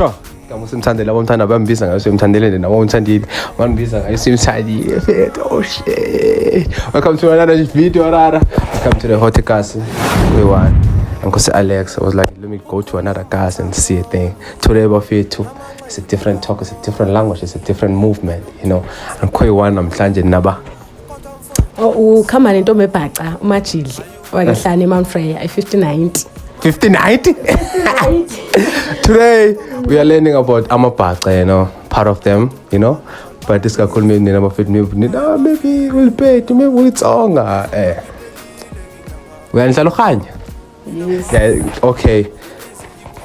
Cho. Kama usimthandele labo mthanda bambiza ngayo simthandelele nabo umthandile. Wangibiza ngayo simthandile. Mfethu, oh shit. Welcome to another video rara. Welcome to the hot gas. We won. Uncle Alex, I was like, let me go to another gas and see a thing. Today bafethu, it's a different talk, it's a different language, it's a different movement. Angikho one namhlanje naba. Oh, ukhamba nentombi ebhaca uMajidli wakehlane eMount Frere i-5090. 5090. Today we are learning about amabhaca, part of them. But this kakhulu maybe nina bafethu maybe nina maybe ulipeti maybe ulitsonga eh. Uyanidlala urhanya? Yes. Yeah, okay.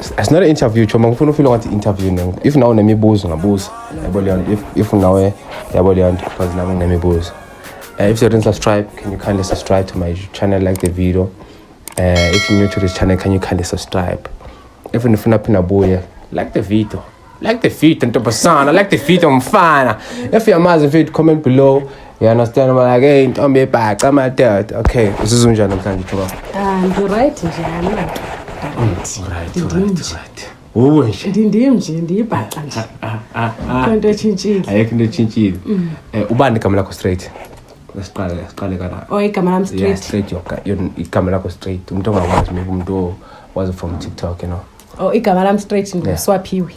It's not an interview, choma ngifuna ufeel ngathi interview ne. If nawe unemibuzo ngabuza. Yabo leyo nto. If nawe yabo leyo nto because nami nginemibuzo. If you didn't subscribe, can you kindly subscribe to my channel, like the video? If you're new to this channel, can you kindly subscribe? If nifuna phinda buye, like the video. Like the video, ntombazana, like the video mfana. If uyamazi mfethu, comment below. You understand? I'm like, hey, ntombi ebhaca madoda. Okay, uzizwa unjani namhlanje Thoba? Ah, ndi-right nje ananto. Right. Right, right, right. Uwe nje. Ndindim nje ndiyibhaca nje. Akho nto etshintshile. Ayikho into etshintshile. Ubani igama lakho straight? Siqale kana. Oh, igama lam Yeah, straight. Straight igama lakho straight. Umuntu ongakwazi maybe umuntu wazi from TikTok. Oh, igama lam straight nguSwaphiwe.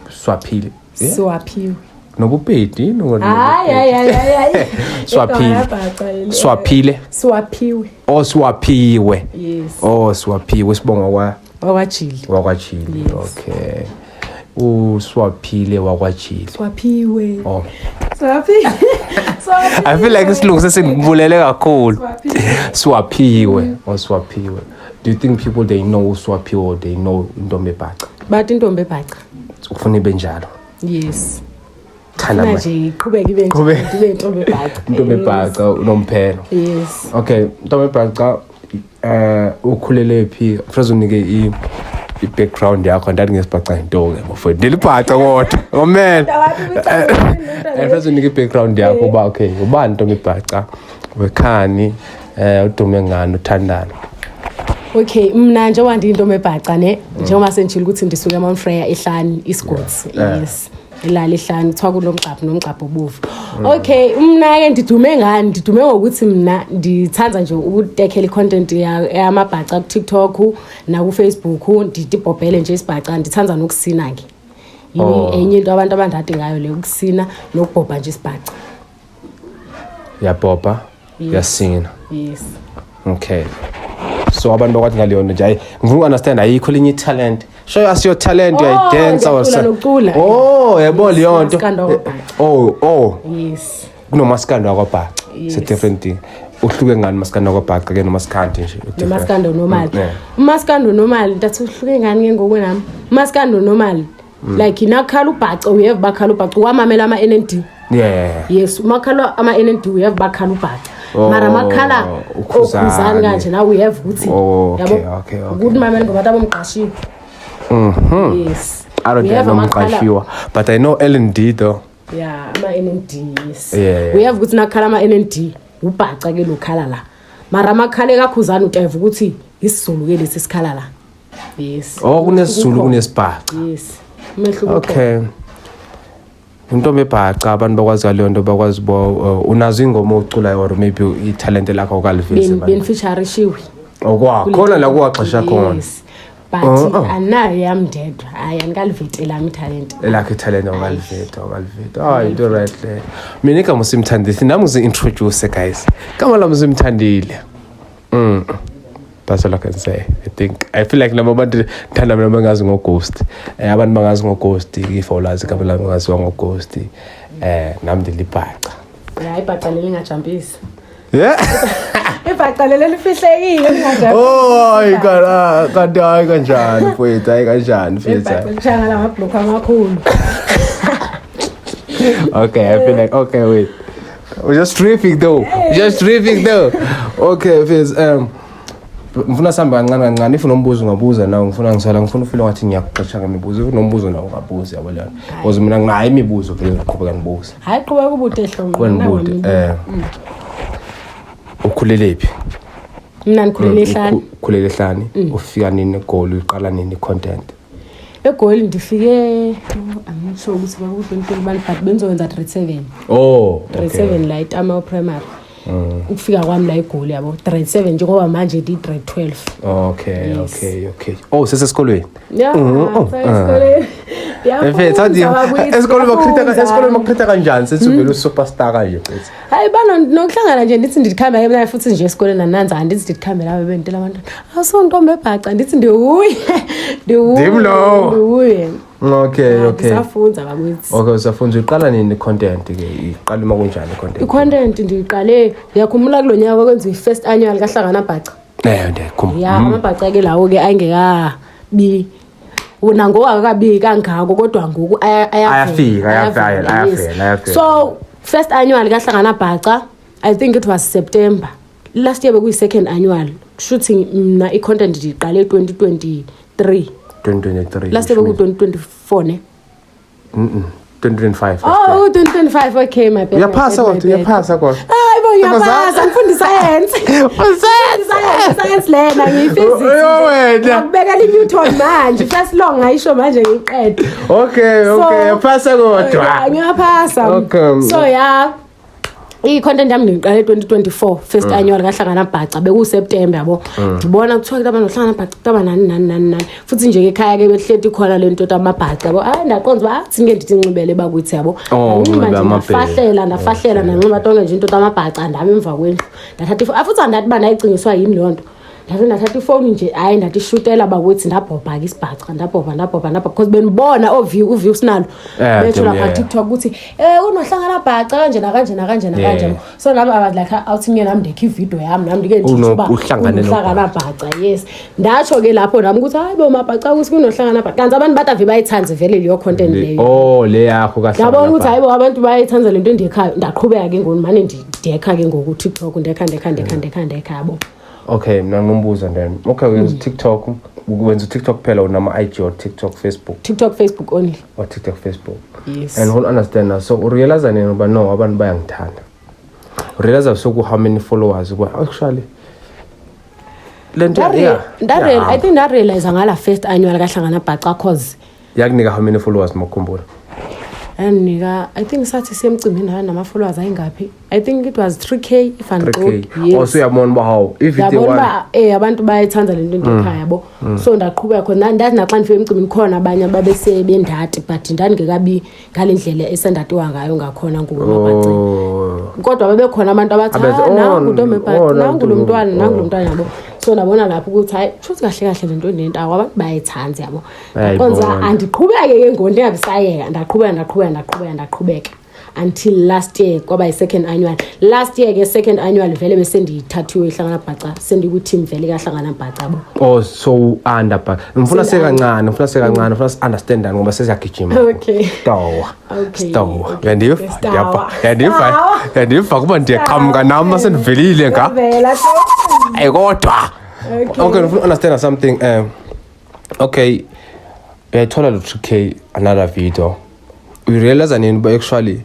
Swaphile. Yeah. Swaphiwe. Nobupedi no. Hayi hayi hayi hayi. Swaphile. Igama labhaca leli. Swaphile. Swaphiwe. Oh, Swaphiwe. Yes. Oh, Swaphiwe sibonga kwa WakwaJili. wakwaJili. Yes. Okay. Uswaphile wakwaJili. Swaphiwe. Oh. Swaphiwe. Swaphiwe. I feel like isilungu sesingibulele kakhulu. Swaphiwe. Swaphiwe. Oh, Swaphiwe. Do you think people they know uSwaphiwe or they know intombi ebhaca? Bathi intombi ebhaca. Ufuna ibe njalo. Yes. Thanda Funa ma. nje iqhubeke ibe Qhubeke. nje ibe intombi ebhaca. Intombi ebhaca unomphelo. Yes. Okay, intombi ebhaca ukhulele phi? First unike i background yakho ndathi ngesibhaca into ke mfowethu. Ndilibhaca kodwa. Ngomele. First unike i background yakho uba okay, ubani intombi ebhaca? Wekhani udume ngani uthandana? Okay, mna njengoba ndiyintombi ebhaca ne, njengoba senditshilo ukuthi ndisuka eMount Frere ehlani isigodi. Yes. Ilali ehlani kuthiwa kunomgcabho nomgcabho obovu. Okay, mna ke ndidume ngani? Ndidume ngokuthi mna ndithanda nje ukutekhela i-content yamabhaca ku-TikTok naku-Facebook, ndibhobhele nje isibhaca, ndithanda nokusina ke. Yini Oh. enye into abantu abandade ngayo le ukusina nokubhobha nje isibhaca. Yabhobha, Yes. yasina. Yes. Okay. So abantu bakwathi ngaleyo nto nje hayi ngifuna uku-understand ayikho linye i-talent. Show us your talent, Oh, uyayidansa or ngiyacula nokucula. Oh, yabo leyo nto. Umaskandi wakwaBhaca. Oh. Yes. Kunomaskandi wakwaBhaca. It's a Yes. different thing. Uhluke ngani umaskandi wakwaBhaca ke nomaskandi nje? Different. Nomaskandi normal. Yeah. Umaskandi normal ntathi uhluke ngani ke ngoku nami? Umaskandi normal. Like inakhala ubhaca uyeva bakhala ubhaca wamamela ama NND. Yeah. Yes, umakhala ama NND uyeva bakhala ubhaca. Oh, Mara makhala uKhuzani. okhuzani kanje nawe uyeva ukuthi Oh, okay. Ukuthi mamela ngoba abomqashiwe. Yes. I don't Uyeva know makhala- umqashiwa, but I know L&D though. Yeah, ama NND. Yes. Yeah. Uyeva ukuthi nakhala ama NND ubhaca ke lokhala la. Mara amakhala ekakhuzani uteva ukuthi isiZulu ke lesi sikhala la. Yes. Oh, kunesizulu Ukhona. kunesibhaca. Yes. Umehluko ukhona. Okay. Intombi ebhaca abantu bakwazi ngaleyo nto bakwazi bo unazo ingoma oculayo or maybe i-talent lakho awukalivezi. Benifeaturishiwe. Okwa khona la kuwaxesha khona. Yes. But Oh. anayo yami ndedwa. Hayi andikaliveti lami italent. Elakho i-talent awukaliveti awukaliveti. Hayi into right le. Mina igama uSimthandile nami uzi-introduce guys. Igama lami uSimthandile. That's all I can say. I think I feel like nabo abantu ngithanda mina bangazi ngo-ghost. Abantu bangazi ngo-ghost if awulazi igama lami ngaziwa ngo-ghost. Nami ndilibhaca. Ya ibhaca leli ngajampisi. Yeah. Ibhaca leli lifihlekile lingajampisi. Oh, hayi kana kanti hayi kanjani mfowethu, hayi kanjani mfowethu. Ibhaca lishaya ngalama amakhulu. Okay, I feel like okay, wait. We're just tripping though. We're just tripping though. Okay, Fizz, ngifuna sihambe kancane kancane if unombuzo ungabuza nawe ngifuna ngisala ngifuna ufile ngathi ngiyakuxoxa ngemibuzo if unombuzo nawe ungabuza yabo leyo because mina nginayo imibuzo vele ngiqhubeka ngibuza. Hayi qhubeka ubude hlobo. Qhubeka ngibude ukhulele phi? Mina ngikhulele ehlane. Ukhulele ehlane. Ufika nini eGoli uqala nini content? Egoli ndifike, I'm not sure ukuthi kwaku-2021, but bengizowenza grade 7. Oh. Grade 7 la eTamao Primary. Ukufika kwami la eGoli, yabo, grade 7, njengoba manje ndi grade 12. Okay. Yes. Okay. Oh, sesesikolweni. Yeah, sesikolweni. Mfethu, athi Yafunza, esikolweni bakutreat yafunza. esikolweni bakutreat kanjani sethi uvele usuperstar kanje, mfethu? Hayi, bano nokuhlangana nje, ndithi ndikhambe ke mina futhi nje esikoleni nananza, andithi ndikhambe laba bentela abantwana. Awusontombi ebhaca, ndithi ndiwuye. Ndiwuye. Ndim lowo. Ndiwuye. Okay. Ndisafunza bakwethu. Okay, usafunza. Uqala nini content ke? Iqala uma kunjani content? I-content ndiyiqale, uyakhumbula kulo nyaka kwenziwa i-first annual kaHlangana Bhaca? Eh, ndiyakhumbula. Ya, amabhaca ke lawo ke ayengekabi nangoku, akakabi kangako, kodwa ngoku Ayafika, ayavela, ayavela, yes. ayavela, ayavela. So first annual kaHlangana Bhaca, I think it was September last year, bekuyi-second annual. Kushuthi mna i-content ndiyiqale 2023. 2023. Last year beku-2024 ne? 2025. Oh, 2025, okay, my bad, my Uyaphasa bad, my kodwa, bad. uyaphasa kodwa. Hayi bo, ngiyaphasa, ngifunda isayensi. Isayensi lena, ngiyiphysics. Yo wena. Ngiyakubekela iNewton manje, first law ngayisho manje ngiqede. Okay, uyaphasa kodwa. Yeah, ngiyaphasa. Okay. So yeah, i-content yami ngiqale 2024, first annual kaHlangana Bhaca, bekuSeptember, yabo. Ndibona kuthiwa kuba noHlangana Bhaca, kutaba nani nani nani nani, futhi nje ekhaya ke behleti khona le nto amabhaca, yabo. Hayi, ndaqonza uba athi ngeke ndithi nxibele bakuthi, yabo. Oh, Ndanxiba unxibe nje, amabhele. ndafahlela, ndafahlela, ndanxiba tonke nje into amabhaca, ndami emva kwendlu, ndathatha futhi andathi uba ndayicingiswa yini leyo nto. Ndathi ndathatha ifowuni nje, hayi, ndathi shutela bakuthi, ndabhobha ke isibhaca, ndabhobha, ndabhobha, ndabhobha, because benibona oview uview sinalo betsho lapha TikTok ukuthi unoHlangana Bhaca kanje nakanje nakanje nakanje. So nami I was like, awuthi mina nami ndekhe ivideo yami, nami ndike nditsho uba Uhlangane unoHlangana Bhaca. Yes, ndatsho ke lapho nami ukuthi hayi bo, mabhaca, ukuthi kunoHlangana Bhaca, kanti abantu badave bayithanze vele leyo content leyo. Oh, le yakho kahle. Ndabona ukuthi hayi bo, abantu bayayithanda le nto endiyekhayo. Ndaqhubeka ke ngoku, mane ndiyekha ke ngoku TikTok, ndekha, ndekha, ndekha, ndekha, ndekha, yabo. Okay, mina ngombuzo then. Okay, wenza TikTok, wenza TikTok kuphela, unama IG or TikTok, Facebook? TikTok, Facebook only. Or TikTok, Facebook? Yes. And who understand now. So urealize nini uba no, abantu bayangithanda? Urealize soku how many followers uba actually le nto I think ndarealize ngala first annual kaHlangana Bhaca, cause Yakunika how many followers, makhumbula? Yandinika, I think sathi siyemcimbini nayo nama-followers ayingaphi, I think it was 3K if 3K. andixoki. Yes. Oh, so uyabona uba how if it Ndiyabona one uba abantu bayayithanda le nto endikhaya, yabo. So ndaqhubeka khona, ndathi naxa ndifika emcimbini khona abanye babesebendati, but ndandingekabi ngale ndlela esendatiwa ngayo ngakhona ngoku emabhaceni. Kodwa babekhona abantu abathi, Abenze, "Ah, oh, nangu ntombi oh, ebhaca, nangu lo nangu, mntwana, nangu lo oh. mntwana," yabo. So ndabona lapho ukuthi hayi, kushuthi kahle kahle le nto nentawo abantu bayayithanda, yabo. Bayayibona. Ndaqonza andiqhubeke ke ngoku, ndingabisayeka, ndaqhubeka, ndaqhubeka, ndaqhubeka, ndaqhubeka until last year kwaba yi-second annual. Last year ke, second annual, vele besendiyithathiwe iHlangana Bhaca, sendikwi-team vele kaHlangana Bhaca, bo. Oh, so under, but ngifuna sekancane, ngifuna sekancane, ngifuna si-understandane ngoba sesiyagijima. Okay. Tawa. Okay, Tawa. okay. Uyandiva? Stawa. Ndiyapha. Uyandiva? Stawa. Uyandiva kuba ndiyaqhamuka nami sendivelile nga. Vela. Ayi kodwa. Okay. Okay, ngifuna understand something. Okay. Uyayithola lo 3K, another video. You realize nini uba actually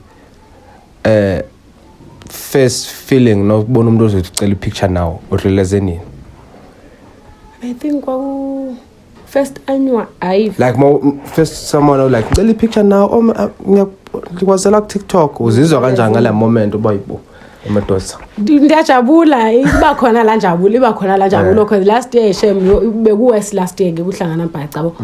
first feeling nokubona umuntu ozothi ucela i-picture now, urealize nini? I think kwaku first annual, hayi. Like mo first someone like ngicela i-picture now, oh ngikwazela ku-TikTok, uzizwa kanjani ngale moment uba yibo emadoda? Ndiyajabula, iba khona la njabulo, iba khona la njabulo, cause last year, shem, bekuwes last year ke kuHlangana Bhaca, bo.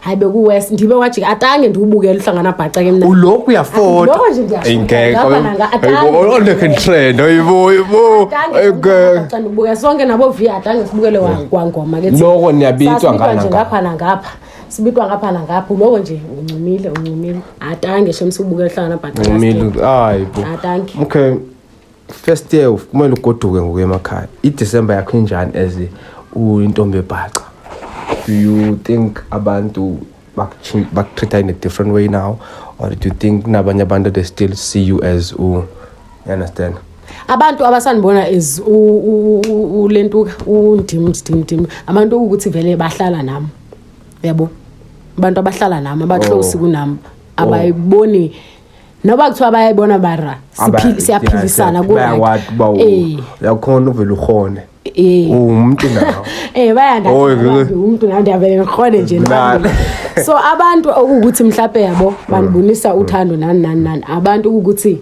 Hayi, bekuwes, ndibe wajika atange ndiwubukele uHlangana Bhaca ke mna. Ulokhu uyafota. Loko nje ndiyafota. Ingeke. Ngapha atange. Oleke trend, ayibo, ayibo. Atange. Ayike. Ndibuke sonke nabo vi, atange sibukele kwangoma ke thina. Loko niyabitwa Sasibitwa ngana nje ngapha. ngapha nangapha, sibitwa ngapha nangapha, uloko nje uncumile, uncumile, atange shem sibukele uHlangana Bhaca last year. Ngumile, hayi bo. Atange. Okay, first year kumele ugoduke ngokuya emakhaya. IDecember yakho injani as uyintombi ebhaca? Do you think abantu bakutreat in a different way now, or do you think nabanye abantu they still see you as u, you understand? Abantu abasandibona is ulentuka undim ndim ndim, abantu ukuthi vele bahlala nami, yabo, abantu abahlala nami, abaclose kunami, abayiboni noba kuthiwa bayayibona, bara siyaphilisana ku Bayakwazi uba uyakhona uvele uhone. Uwumuntu nawe. Bayandathi. Oh, Umuntu nawe, ndiyavele ngikhone nje Nani. So abantu okuwukuthi mhlawumbe, yabo, bandibonisa uthando nani nani nani, abantu ukuthi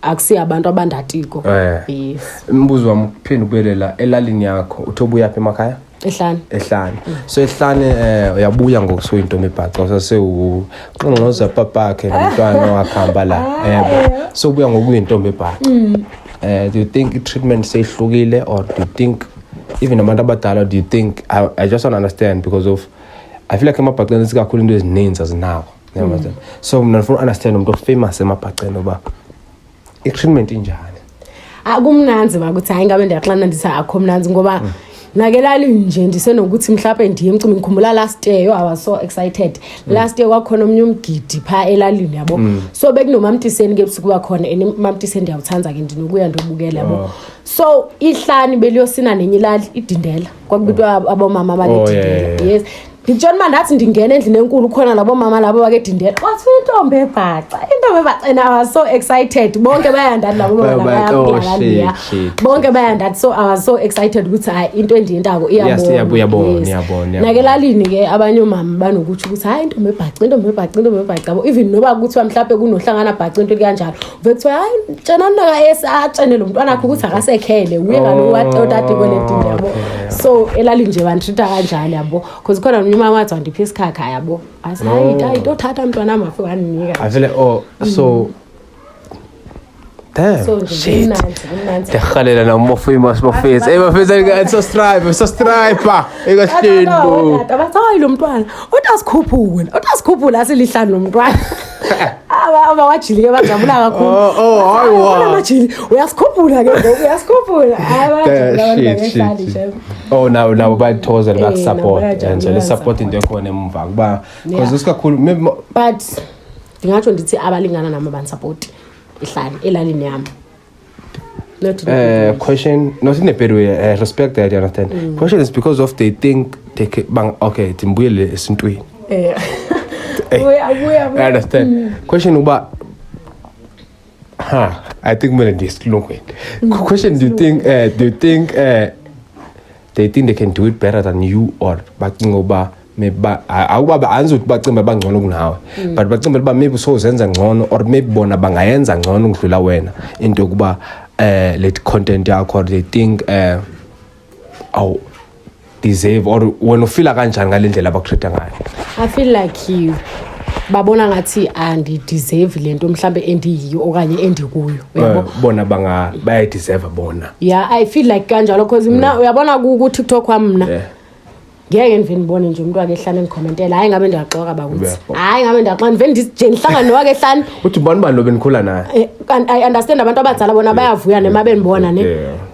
akusiyo abantu abandatiko. Yes. Umbuzo wami uphinde ubuyelela elalini yakho. Uthe ubuyaphi emakhaya? Ehlane. Ehlane. So ehlane, uyabuya ngokusuyintombi ebhaca, usasewunqonqoza papakhe nomntwana wakhamba la, yebo. So ubuya ngokuyintombi ebhaca, do you think i-treatment seyihlukile, or do you think even abantu abadala, do you think, I just want to understand because of I feel like emabhaceni sikakhulu into ezininzi azinako. You understand? So mna ndifuna u-understand umuntu o-famous emabhaceni uba i-treatment injani. Akumnanzi bakuthi, hayi, ngabe ndiyaxana ndithi akho mnanzi, ngoba nakelalini nje ndisenokuthi mhlawumbe ndiye emcimbi. Ngikhumbula last year, yo, I was so excited. Last year kwakhona omnye umgidi phaa elalini, yabo. So bekunomamtiseni ke ebusuku bakhona, and mamtiseni ndiyawuthanda ke, ndinokuya ndiyobukela, yabo. So ihlani beliyosina nenye ilali idindela, kwakubitwa abomama abanedindela. Yes, ndikutshona uba ndathi ndingena endlini enkulu, khona labo mama labo bakedindela, wathi intombi ebhaca, intombi ebhaca, and I was so excited. Bonke bayandathi labo mama. Oh, Laba shit, shit. bonke bayandathi, so I was so excited ukuthi hayi, into endiyentako Yes, iyabona. iyabona, iyabona, iyabona. Nakelalini ke abanye omama banokutsho ukuthi hayi, intombi ebhaca, intombi ebhaca, intombi ebhaca, yabo. Even noba kuthiwa mhlawumbe kunohlangana bhaca, into kanjalo, uve kuthiwa hayi, tshenani naka atshene lo mntwana akho ukuthi akasekhele uye kaloku otati kweledini, yabo. So elalini nje banditreat-a kanjalo, yabo, because khona nomnye umama wathi wandipha isikhakha, yabo, athi hayi, hayi, tothatha mntwana wam, afike wandinika. I feel like, oh, so damn. So nje Shit. kumnandi, kumnandi. Ndiyarhalela namo famous bafethu. Hey bafethu, subscribe, subscribe ekahleni bo. Tata bathi hayi, lo mntwana utasikhuphula, utasikhuphula, asilihlanu lo mntwana. Abawajili ke bajabula kakhulu. Oh, hayi wa. Bona amajili, uyasikhuphula ke ngoku, uyasikhuphula. Hayi, bayajabula abantu Shit, bakehlali shit. nje. Oh, now bayathokozela, bakusupport. Nabo And so le bayajabula. support into ekhona emva kuba because isikakhulu maybe But ndingatsho ndithi abalingana nami abandisapoti ihlali elalini yami, not in a good way. Question, not in a bad way, respect that, you understand. Question is because of they think they can, bang, okay, timbuyele esintwini. Buya, buya, I buya. Understand. Question uba, ha, I think mina ndiyesilungwini. Question, do you think they think they can do it better than you, or bacinga uba maybe awuba andizothi bacinga bangcono kunawe, but bacinga uba maybe sowuzenza ngcono, or maybe bona bangayenza ngcono ukudlula wena into yokuba le content yakho, or they think awu deserve, or wena ufila kanjani ngale ndlela abakutreat ngayo? I feel like you babona ngathi andideserve le nto mhlambe endiyiyo okanye endikuyo, uyabo. Bona banga bayayideserve bona. Yeah, I feel like kanjalo, cause mna uyabona ku-TikTok wami mna ngeke ndive ndibone nje umntu wake ehlane endikhomentela. Hayi, ngabe ndiyaxoka bakuthi. Uyaxoka. Hayi, ngabe ndiyaxoka, ndive nje ndihlangane nowake ehlane. Uthi ubani bani lo benikhula naye? And I understand abantu abadala bona bayavuya nema benibona ne.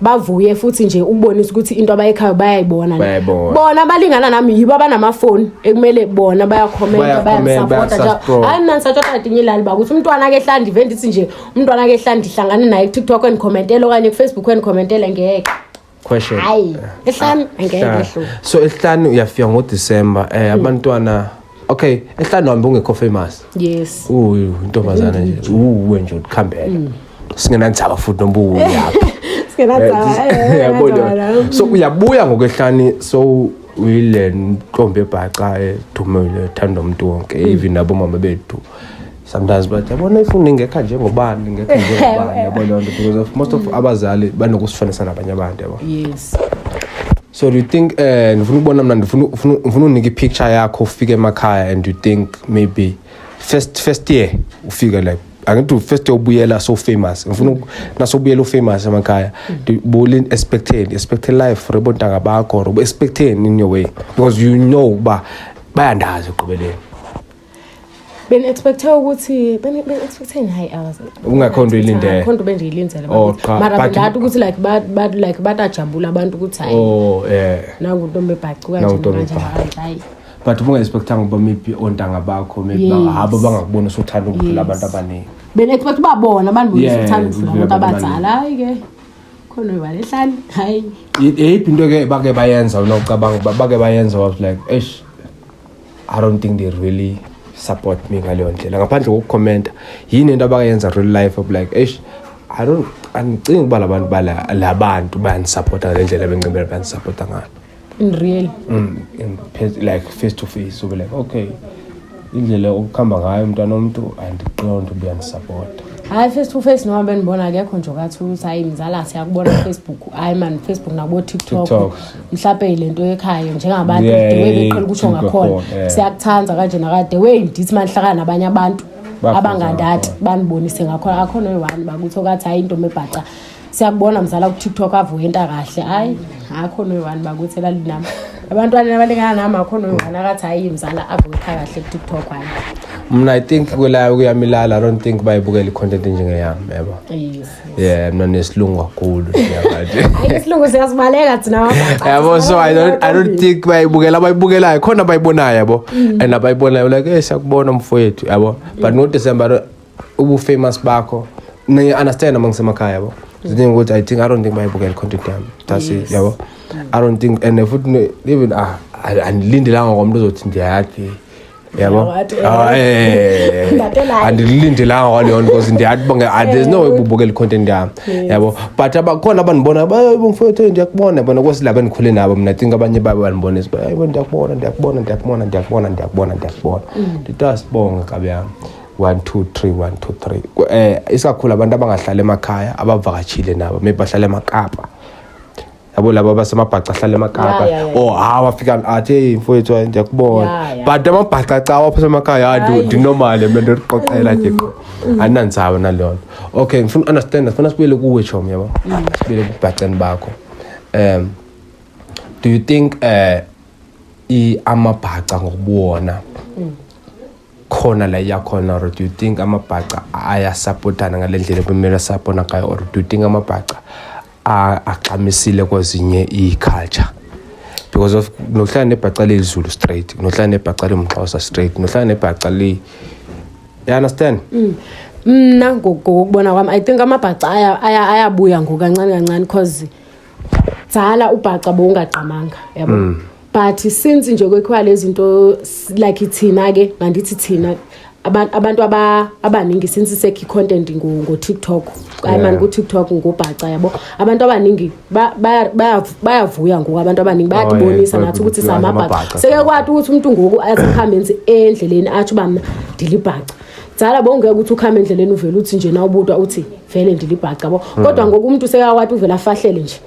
Bavuye futhi nje ukubonisa ukuthi into abayikhayo bayayibona ne. Bayayibona. Bona abalingana nami yibo abanamafoni ekumele bona bayakhomenta, Bayakhomenta, bayasupporta nje. bayasupporta. Hayi, mina ngisatshata dinye ilali bakuthi umntwana ke ehlala, ndive ndithi nje umntwana ke ehlala ndihlangane naye ku-TikTok endikhomentele okanye ku-Facebook endikhomentele, ngeke. Question. Hayi, ehlane angeke. Ehlane. Ehluke. So ehlane uyafika ngoDecember, abantwana, okay, ehlane uhambe ungekho famous. Yes. Uyu intombazana nje, uwe nje ukhambela singenandzaba futhi noma uyaphi. Singenadzaba, Yabona, so uyabuya ngokwehlani, so uyile ntombi ebhaca edumile, ethanda umuntu wonke, even nabomama bethu sometimes but yabona ifuna ingekho njengobani, ingekho njengobani, yabona loo nto, because of most of abazali banokusifanisa nabanye abantu, yabo. Yes. So do you think, ndifuna ukubona mna, ndifuna unika i-picture yakho ufike emakhaya, and you think maybe first year ufike, like angithi first year ubuyela so famous, ngifuna nasobuyela u-famous emakhaya, buli expected life for bontanga bakho, or expecting in your way, because you know uba bayandazi ekugqibeleni? Beni-expecte ukuthi beni-expecteni, hayi, I was Ungekho nto uyilindele. Akho nto bendiyilindele. Oh, cha, mara bendathi ukuthi like like batajabula abantu ukuthi hayi, oh yeah nangu ntombi ebhacu kanje. Nangu ntombi kanje ebhacu. Kanje, hayi. But ubunga-expectanga uba maybe ontanga bakho maybe Yes. bangahamba bangakubona usuthanda ukudlula Yes. abantu abaningi. Beni-expect uba bona bandibonisa uthanda ukudlula ukudlula abantu abantu. abadala. Hayi ke, khona uyibala ehlane, hayi. Yeyiphi into ke bake bayenza unocabanga uba bake bayenza was like, eish, I don't think they really support me ngaleyo ndlela, ngaphandle kokukhomenta, yini into abakayenza real life of like, eish, I don't Andicingi uba labantu bala labantu bayandisapota ngale ndlela benqibela bayandisapota ngayo. In real. Like face to face ube like, okay, indlela okuhamba ngayo umntwana omntu, andiqondi uba uyandisapota. Hayi, face to face noma bendibona akekho nje okathi ukuthi hayi mzala, siyakubona Facebook. Hayi man, Facebook nabo TikTok. TikTok. Mhlawumbe yile nto ekhaya njengabantu, the way beqhela ukutsho TikTok, ngakhona, siyakuthanda kanje nakade way ndithi manihlakana nabanye abantu Bafunda abangandati ngakhona. banibonise ngakhona, akho noyi-one bakuthi okathi hayi, intombi ebhaca, siyakubona mzala ku-TikTok, avuke enta kahle. Hayi, akho noyi-one bakuthi elalini nami, abantwana abalingana nami, akho noyi-one akathi hayi mzala, avuke ekhaya kahle ku-TikTok, hayi. Mna I think kwelayo kuyamilala, I don't think bayibukela i-content enjengeyami, yabo. Yeah, mna nesilungu kakhulu njengamanje. Hayi, isilungu siyasibaleka thina amabhaca. Yabo, so I don't think bayibukela. Abayibukelayo khona, abayibonayo, yabo, and abayibonayo like, hey, siyakubona mfowethu, yabo. But ngoDecember ubu-famous bakho, niyi-understand uma ngisemakhaya, yabo. Ziningi ukuthi I don't think bayibukela i-content yami, that's it. Yabo, I don't think, and futhi even andilindelanga kwamntu ozothi ndiyayathi, yabo. Ndiyawathi, Ah, Ndatelayo. Andilindelanga kwaleyo nto because ndiyathi bonke, there's no way bubukela i-content yami, yabo. But abakhona abandibona, bayibo mfowethu, ndiyakubona bona kwesilaba endikhule nabo. Mna I think abanye babo bandibonisa, hayibo, ndiyakubona, ndiyakubona, ndiyakubona, ndiyakubona, ndiyakubona, ndiyakubona. Ndithi asibonge kabi yami, one two three, one two three. Isikakhulu abantu abangahlali emakhaya, abavakatshile nabo, maybe bahlala emakapa, yabo, labo abasemabhaca ahlala emakapa. Yeah. Or hawu, afika athi, hey mfowethu, hayi, ndiyakubona. But amabhaca ca apha semakhaya, hayi. Hayi. Ndinormal mna, ndiqoqela nje qho, andinandzaba naleyo nto. Okay, ngifuna understand, ngifuna sibuyele kuwe chomi, yabo, sibuyele ebubhaceni bakho. Do you think amabhaca ngokubuwona khona la iyakhona, or do you think amabhaca ayasapotana ngale ndlela ebemele asapona ngayo, or do you think amabhaca axhamisile kwezinye ii-culture? Because of nohlala nebhaca lelizulu straight, nohlala nebhaca limxhosa straight, nohlala nebhaca li, you understand? Mna ngokubona kwami, I think amabhaca ayabuya ngoku kancane kancane, cause dzala ubhaca bowungagqamanga, yabo. But since nje kwekhiwa lezi zinto, like thina ke, ngandithi thina abantu abaningi, since sekho i-content ngo-TikTok, hayi man, ku-TikTok ngobhaca, yabo, abantu abaningi bayavuya ngoku, abantu abaningi bayatibonisa nathi ukuthi samabhaca. Amabhaca, seke kwathi ukuthi umuntu ngoku athi kuhambe enze endleleni atsho uba mna ndilibhaca. Dzala bowungeke ukuthi ukuhambe endleleni uvele uthi nje nawubutwa uthi vele ndilibhaca, yabo. Kodwa ngoku umuntu sekakwati uvele afahlele nje,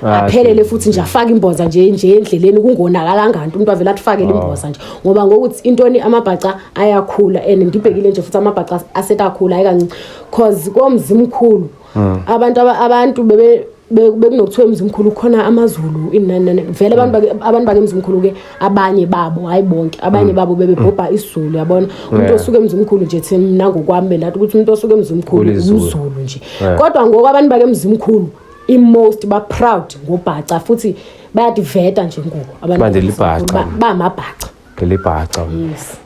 aphelele futhi nje, afake imboza nje nje endleleni, kungonakalanga nto, umuntu avele atifakele imboza nje, ngoba ngokuthi intoni, amabhaca ayakhula. And ndibhekile nje futhi, amabhaca asetakhula, hayi kancinci, cause komzimkhulu abantu abantu bebe bekunokuthiwa emzimkhulu khona amaZulu, inani nani, vele abantu bake emzimkhulu ke, abanye babo, hayi bonke, abanye babo bebebhobha isiZulu, yabona. Umuntu osuke emzimkhulu nje, thina mina ngokwami bendathi ukuthi umuntu osuke emzimkhulu UliZulu. umZulu nje. Kodwa ngoku abantu bake emzimkhulu i-most ba-proud ngobhaca, futhi bayativeta nje ngoku abantu. Manje libhaca. Bamabhaca. Ngelibhaca. Yes.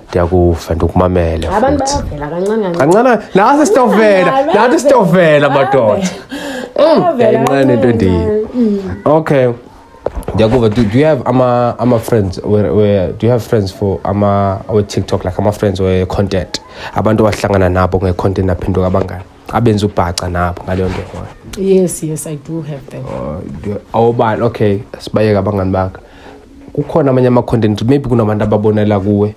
Ndiyakuva, ndikumamele. Abantu futhi bayavela kancane kancane. Kancane nathi sitofela, nathi sitofela madoda. Bayavela. Yayincane into kancane endiyo. kancane. Okay, ndiyakuva. Do you have ama friends where do you have friends for ama our TikTok, like ama friends we content, abantu abahlangana nabo nge-content, aphenduka abangani, abenza ubhaca nabo ngaleyo nto khona? Yes, I do have them. Awubani? Okay, sibayeke abangani bakho. Kukhona amanye ama-content, maybe kunabantu ababonela kuwe,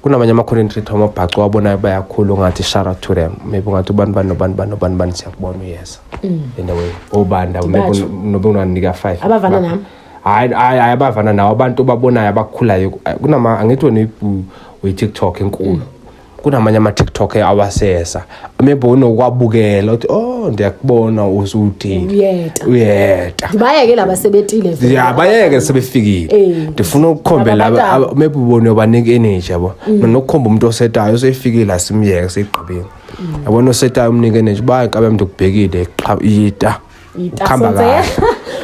kunamanye ama-content creator amabhaca owabonayo bayakhula, ungathi shout out to them, maybe ungathi ubani bani nobani bani nobani bani, siyakubona uyeza in a way, obani labo, maybe? Ndibatsho. Nobe unganika five. Abavana nami? Hayi hayi hayi, abavana nawo, abantu obabonayo abakhulayo. Kunama, angithi wena uyi-TikTok enkulu, kunamanye ama-TikTok awasesa, maybe unokwabukela uthi, oh, ndiyakubona usudile. Uyeta. Uyeta. Ndibayeke laba sebetile vele. Ya, bayeke sebefikile. Ndifuna ukukhombe laba. Laba maybe ubone ubanika energy, yabo. Nokukhomba umuntu osetayo osefikile, asimyeke seyigqibile, yabona, osetayo umnike energy, baya nkabe mntu kubhekile qha yita. Yita, Ukuhamba sonke. kahle.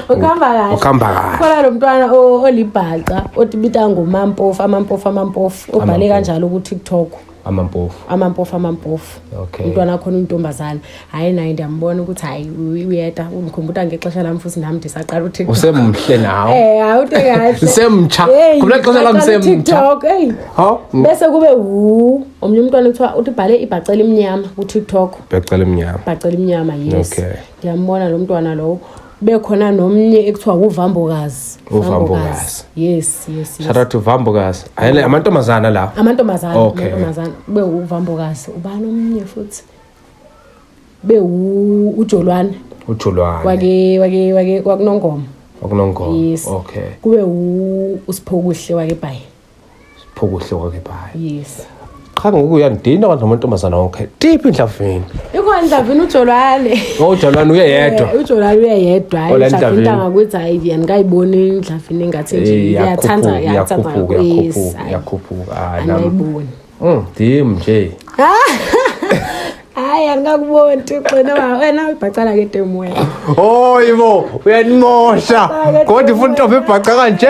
Ukuhamba kahle. Ukuhamba kahle. Khona lo mntwana olibhaca otibita ngomampofu, amampofu, amampofu, obhale Amampofu. kanjalo ku-TikTok. Amampofu. Amampofu, amampofu. Okay. Umntwana wakhona uyintombazana. Hayi, naye ndiyambona ukuthi hayi, uyeda undikhumbuta ngexesha lam futhi nam ndisaqala uTikTok. Usemhle nawe. Eh, hayi, ute kahle. Semtsha. Hey, Khumbula ixesha lam ndisaqala semtsha. uTikTok, hey. Ha? Bese kube wu omnye umntwana kuthiwa uthi ubhale ibhacela imnyama kuTikTok. Bhacela imnyama. Bhacela imnyama, yes. Okay. Ndiyambona lo mntwana lowo. Bekhona nomnye ekuthiwa uVambokazi. UVambokazi. Yes. Shout out to Vambokazi. Ayele amantombazana la. Amantombazana. Okay. Amantombazana. Kube uVambokazi. Ubani omnye futhi? Be uJolwane. UJolwane. Wake kwakunongoma. Kwakunongoma. Yes. Okay. Kube uSiphokuhle wake Bhayi. Siphokuhle wake Bhayi. Yes. Qha ngoku uyandina kwathi amantombazana wonke. Tiphi indlavini? Ikhona indlavini uJolwane. Oh, uJolwane uye yedwa. Eh, uJolwane uye yedwa. Hayi, Ola indlavini indlavini. angakuthi hayi andikayiboni indlavini engathi nje Eh, iyathanda, iyathanda. iyakhuphuka, Yes, iyakhuphuka, hayi. iyakhuphuka. Ah, nam. Andiyiboni. Ndim nje. Hayi, andikakuboni Thixo noma wena ubhacala ke temu wena. Oh, Ivo, uyanimosha. Kodwa ifuna intombi ebhaca kanje?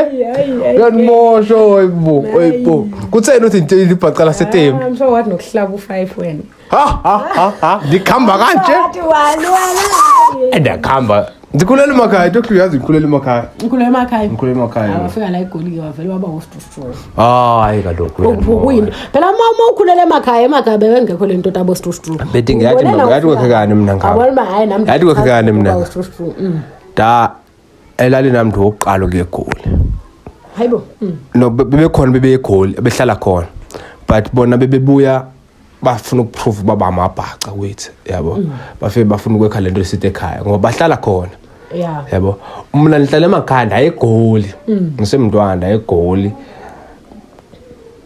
Uyanimosha, oyibo, oyibo. Kutheni uthi into ibhaca lasetemu? I'm sure wathi nokuhlaba u5 wena. Ha ha ha ha, ndikhamba kanje. Wathi wani wani. Ndiyakhamba. Ndikhulele emakhaya, into yazi ngikhulele emakhaya. Ngikhulele emakhaya. Ngikhulele emakhaya. Awafika la eGoli ke wavele waba ustrustru. Hayi kaloku. Kuyini? Phela uma ukhulele emakhaya, emakhaya bebengekho le nto tabo strustru. Bethi ngiyathi mina, ngathi kwekhekani mina ngabo. Awona hayi nami. Yathi kwekhekani mina. Ustrustru. Da elalini nami ndiwokuqala ukuya eGoli. Hayibo. No, bebekhona bebeyegoli behlala khona. But bona bebebuya bafuna ukuprove uba bamabhaca kwethu, yabo. Bafike bafuna ukwekha lento esithi ekhaya ngoba bahlala khona. Yeah. Yabo. Mina ngihlala emakhaya ndaye eGoli. Ngisemntwana ndaye eGoli.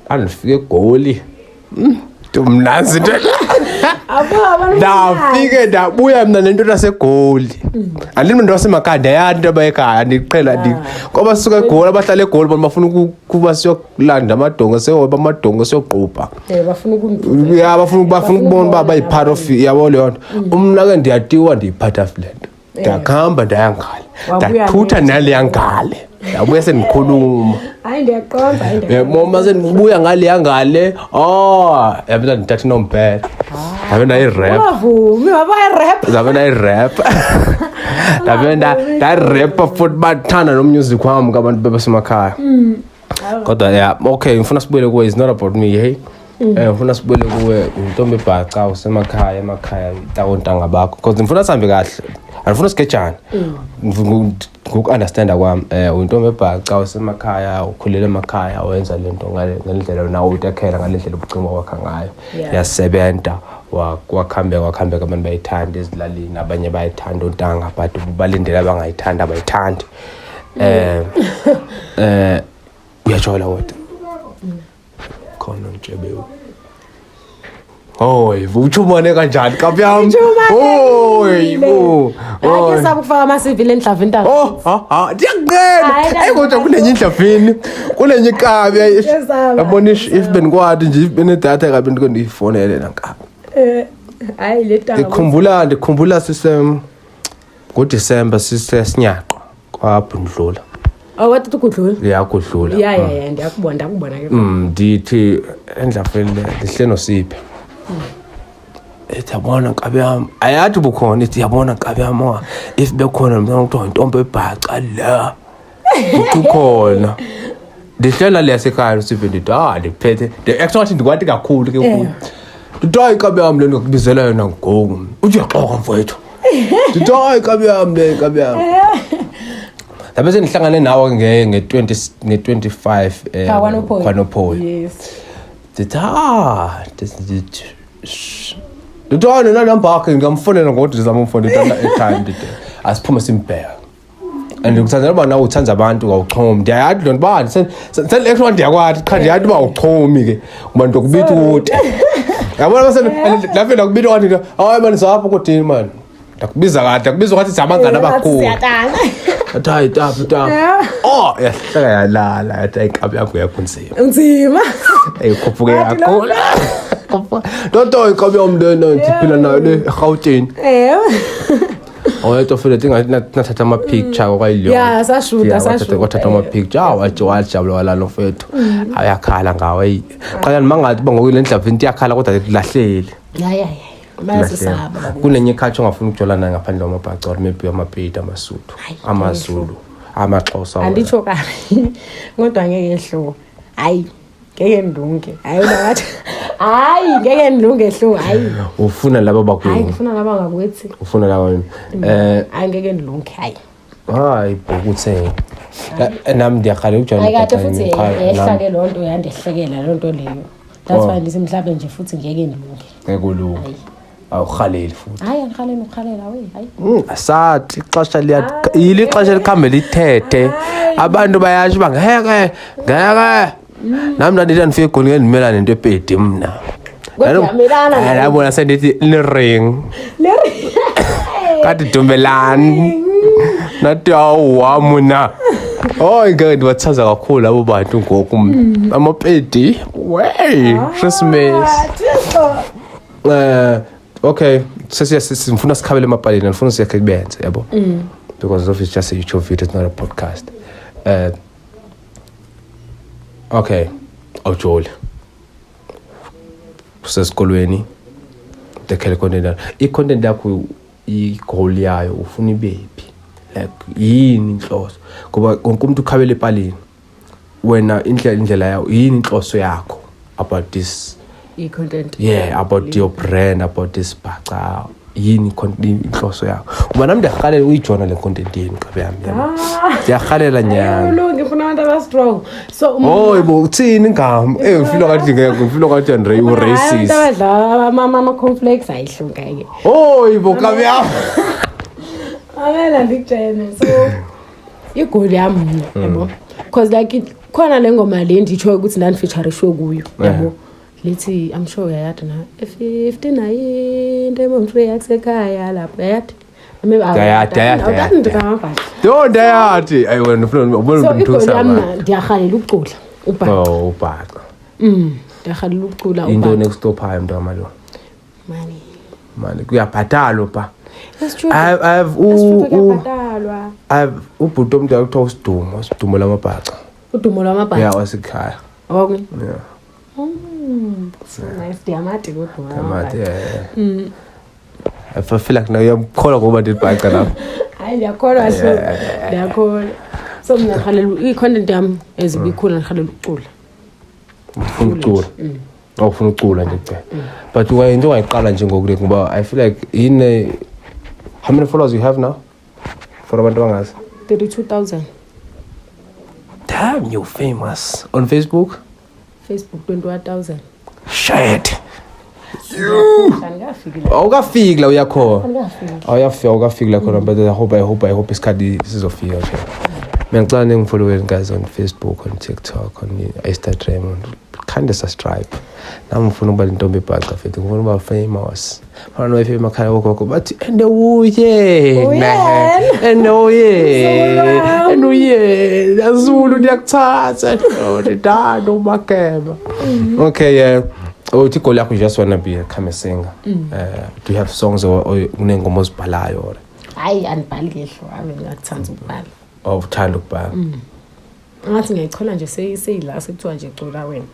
Andifike eGoli. Mnanzi into. Abo abantu. Ndafike ndabuya mina nento yaseGoli. Andimi nto wasemakhaya ndiyaya into abayekhaya ndiqhela ndi ngoba sisuka eGoli abahlala eGoli bona bafuna ukuba siyokulanda amadongo seyoba amadongo siyoqubha. Eh, bafuna ukungibuza. Ya, bafuna ukubona uba bayi-part of, yabo leyo nto. Umna ke ndiyatiwa ndiyi-part of le nto. Ndakuhamba ndaya ngale. Wabuya Ndathutha naleya ngale. Ndabuya sendikhuluma. Hayi ndiyaqonda, hayi ndiyaqonda. Yabo uma sendibuya ngaleya ngale, oh, yabona ndithatha inombhele. Ndabe ndayi-rap. Ungavumi, waba rap. Ndabe ndayi-rap. Ndabe nda-rap futhi bathanda no music wami kabantu bebasemakhaya. Kodwa yeah, okay, ngifuna sibuyele kuwe, it's not about me, hey. Ngifuna sibuyele kuwe, intombi ebhaca usemakhaya, emakhaya takontanga bakho. Because ngifuna sihambe kahle. Andifuna sigejane. Ngoku-understanda kwami, uyintombi ebhaca usemakhaya, ukhulele emakhaya, wenza lento ngale ngendlela nawe utakhela ngale ndlela ubucingo wakha ngayo. Yasebenza, wakhambeka, wakhambeka abantu bayithanda ezilalini, abanye bayithanda ontanga, but balindele abangayithanda abayithandi. Uyajola kodwa. Khona ngitshebewu. Hoy, uchumane kanjani kabi yami? Hoy, bo. Hayi ke sabe ukufaka ama-CV le ndlavu intanga. Oh, ha ha, ndiyakunqena. Hayi, Hey kodwa kunenye indlavini, kunenye ikabi. Ngiyesaba. Yabona if bendikwati nje, if benedatha kabi ndike ndiyifonele nankabi. Hayi le tanga. Ndikhumbula sise ngoDecember sise sinyaqo kwaBhundlula. Oh, wathi ukudlula. Liyakudlula. Ya ya ya, ndiyakubona, ndiyakubona ke. Ndithi endlavini le ndihle noSiphe. Ethi yabona nkabi yami, ayathi ubukhona, ithi yabona nkabi yami, if bekhona mntwana kuthiwa intombi ebhaca la. Uthi ukhona. Ndihlela le yasekhaya uSiphe ndithi ah ndiphethe. Actually ndikwati kakhulu ke kuyo. Ndithi hayi nkabi yami le ndingakubizela yona ngoku. Uthi uyaxoka mfowethu. Ndithi hayi nkabi yami le nkabi yami. Ndabe sendihlangane nawe nge-20 nge-25 KwaNophoyi. KwaNophoyi. Yes. Ndithi ah ndithi ndithi hayi nena namba yakhe ngingamfonela ngokuthi ndizama umfonela ekhaya ndithi asiphume simbheka. And ndikuthandela uba nawe uthanda abantu awuchomi. Ndiyayazi loo nto uba actually ndiyakwati qha ndiyazi uba awuchomi ke uba ndokubita ude. Yabona mase ndafika ndakubita wathi hayi mani zapho kodini mani. Ndakubiza kade, ndakubiza kwathi siyabangani abakhulu. Siyatana. Athi hayi tapu tapu. Yeah. Oh, yahleka yalala yathi hayi inkabi yakho yakho nzima. Nzima. Eyi khuphuke Wathi kakhulu. Toto inkabi yami lena ndiphila nayo le eGauteng. Ewe. Oyetofile tingathatha ama-picture kwayilyo. Yeah, sashuta, sashuta, Kwathatha ama-picture. Ah, wathi wajabula walala mfethu. Ayakhala ngawe. Eyi. Qala mangathi uba ngoku le ndlela into iyakhala kodwa kulahleli. Hayi hayi. Bayasisaba bakuthi. Kunenye ikhathi ongafuni ukujola naye ngaphandle kwamabhaca or maybe amapedi, amasuthu, Hayi, amazulu, amaxhosa. Anditsho kabi. Kodwa ngeke hlo. Hayi. Ngeke ndilunge. Hayi ungathi. Hayi ngeke ndilunge hlo. Hayi. Ufuna laba Hayi bakwenu. ngifuna laba ngakwethu. Ufuna laba. Hayi ngeke ndilunge. Hayi. Hayi bhokuthe. Nami ndiyakhala ukujola. Hayi kade futhi Nami yehla ke loo nto yandehlekela loo nto leyo. That's Oh. why ndithi mhlawumbe nje futhi ngeke ndilunge. ngeke ulunge. Awuhaleli futhi. Hayi andihaleli ukhalela we. Hayi. Asathi ixesha liya yili ixesha likhambe lithethe abantu bayasho uba ngeke ngeke nami ndandithi andifike egoli ngeke ndimelane nento epedi mna. Kodwa uyamelana nayo. Ndabona sendithi liring kati dumelani nathi awuwa mna. Hayi ngeke ndibathaza kakhulu labo bantu ngoku mna amapedi wey Christmas. Okay, sesiya sifuna sikhabele emapalini, andifuna siyakhe kubenze, yabo. Because of it's just a YouTube video, it's not a podcast. Okay, awujoli. Usesikolweni. Dekhele content yakho. I-content yakho i-goal yayo ufuna ibephi? Like yini inhloso? Ngoba wonke umuntu ukhabele epalini. Wena indlela yakho yini inhloso yakho about this? I-content. Yeah, about your brand, about this bhaca, yini inhloso yakho? Ngoba nami ndiyarhalela ukuyijona le content yenu nqabe yami, yabo. Ndiyarhalela nyana. Ulunge ufuna abantu aba-strong. So Oh, bo uthini ngam? Ngifilo ngathi ngeke, ngifilo ngathi Andre u racist. Abantu abadlala ama-complex ayihlunga ke. Oh, bo nkabi yami. Amela ndikutshene. So igoli yami mna, yabo. Because like khona le ngoma le nditsho ukuthi ndandifeaturishwe kuyo, yabo. Lithi I'm sure uyayadi na. 59 eMount yakusekhaya lapho uyayadi. Ndiyayadi, ndiyayadi, ndiyayadi. Yo, ndiyayadi. Ayi wena ufuna ubona So igoli umuntu yami mna ndiyarhalela ukucula ubhaca. Oh, ubhaca. Ndiyarhalela ukucula Into ubhaca. nekustophayo mntu kamalo. Money. Mani kuyabhatalwa pha. That's true. I've That's true, u kuyabhatalwa. I've ubhuti omdala kuthiwa uSidumo, uSidumo lamabhaca. Udumo lwamabhaca. Yeah, wasekhaya. Awakuni? Yeah. So nice. Ndiyamati udumo Ndiyamati, lwamabhaca. yeah. I feel like now uyamkholwa ngoba ndibhaca lapha. Hayi ndiyakholwa so. Ndiyakholwa. So mna ndirhalela i-content yam as ibikhula ndirhalela ukucula. Ufuna ukucula. Awufuna ukucula nje kuphela. But why into ongayiqala nje ngoku le ngoba I feel like yini how many followers you have now? For abantu abangazi. 32,000. Damn, you're famous. On Facebook? Facebook 21,000. Shit. Andikafiki la. Awukafiki la uyakhona. Andikafiki. Awuyafika awukafiki la khona but I hope isikhathi sizofika nje. Mina ngicela ningifollowe guys on Facebook, on TikTok, on Instagram, on kind of subscribe. Nami ngifuna ukuba intombi ebhaca futhi ngifuna ukuba famous. Fana no emakhaya ogogo bathi ende uye. Uyena. Ende uye. Mzukulu Ende uye. Azulu ndiyakuthatha. Ndithanda umakeba. Okay, yeah. Uthi igoli yakho you just wanna be a come singer. Do you have songs or unengoma ozibhalayo or Hayi andibhali ngehlo, ave ngiyakuthanda ukubhala. or uthanda ukubhala? Ngathi ngiyayichola nje seyila sekuthiwa nje cula wena.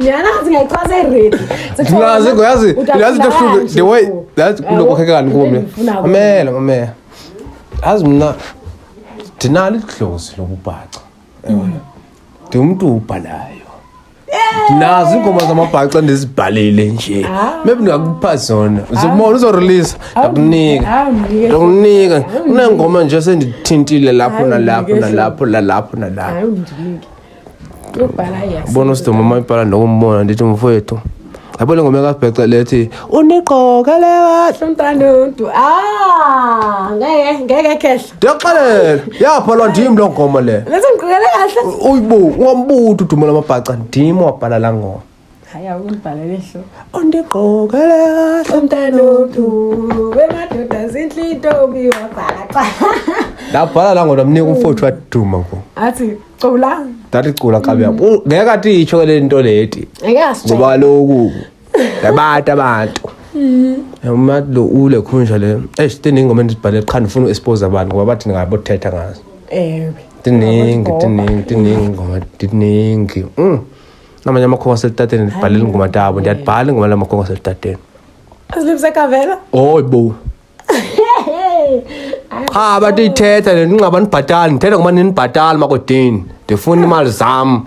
Nyana ngathi ngiyayichola seyiready. Nazi yazi yazi into ebuhlungu the way yazi kuloko khekani kumi. Mamela mamela. Yazi mina ndinalo idlozi lokubhaca. Ndingumntu ubhalayo. Nazi iingoma zamabhaca ndizibhalile nje. Maybe ndingakupha zona. Uzobona uzorelease ndakunika. Ndakunika. Kunengoma nje sendithintile lapho nalapho nalapho nalapho nalapho. Hayi undinike. Ukubhala yes. Bona uSidumo uma ibhala nokumbona ndithi mfowethu. Yabo le ngoma kaBheca lethi uniqokele kahle. Umntanontu. Ah, ngeke ngeke khehla. Ndiyaxelela yaphalwa ndim loo ngoma le. Lethi ngiqokele kahle. Uyibo ungambuthi udumo lamabhaca ndim wabhala laa ngoma. Hayi awungibhalele hlo. Undiqokele kahle. Umntanontu wemadoda zinhle intombi wabhaca. Ndabhala laa ngoma ndamnika umfowethu waduma ngoku. Athi cula. Ndathi cula nkabi yam. Ngeke athi itsho ke le nto leti. Ngeke asitshele. Ngoba kaloku ndabantu abantu. Uma lo ule khunja le. Eish, tiningi ingoma endizibhale qha ndifuna u-expose abantu ngoba bathi ndingabothetha ngazo. Ewe. Tiningi, tiningi, tiningi ingoma, tiningi. Namanye amakhongo aselutateni ndibhalela ingoma tabo, ndiyadibhala ingoma lamakhongo aselutateni. Asilibsekavela. Oy bo. Qha bathi ithetha le ningaba nibhatali, ndithetha ngoba ninibhatali makodini. Ndifuna imali zam.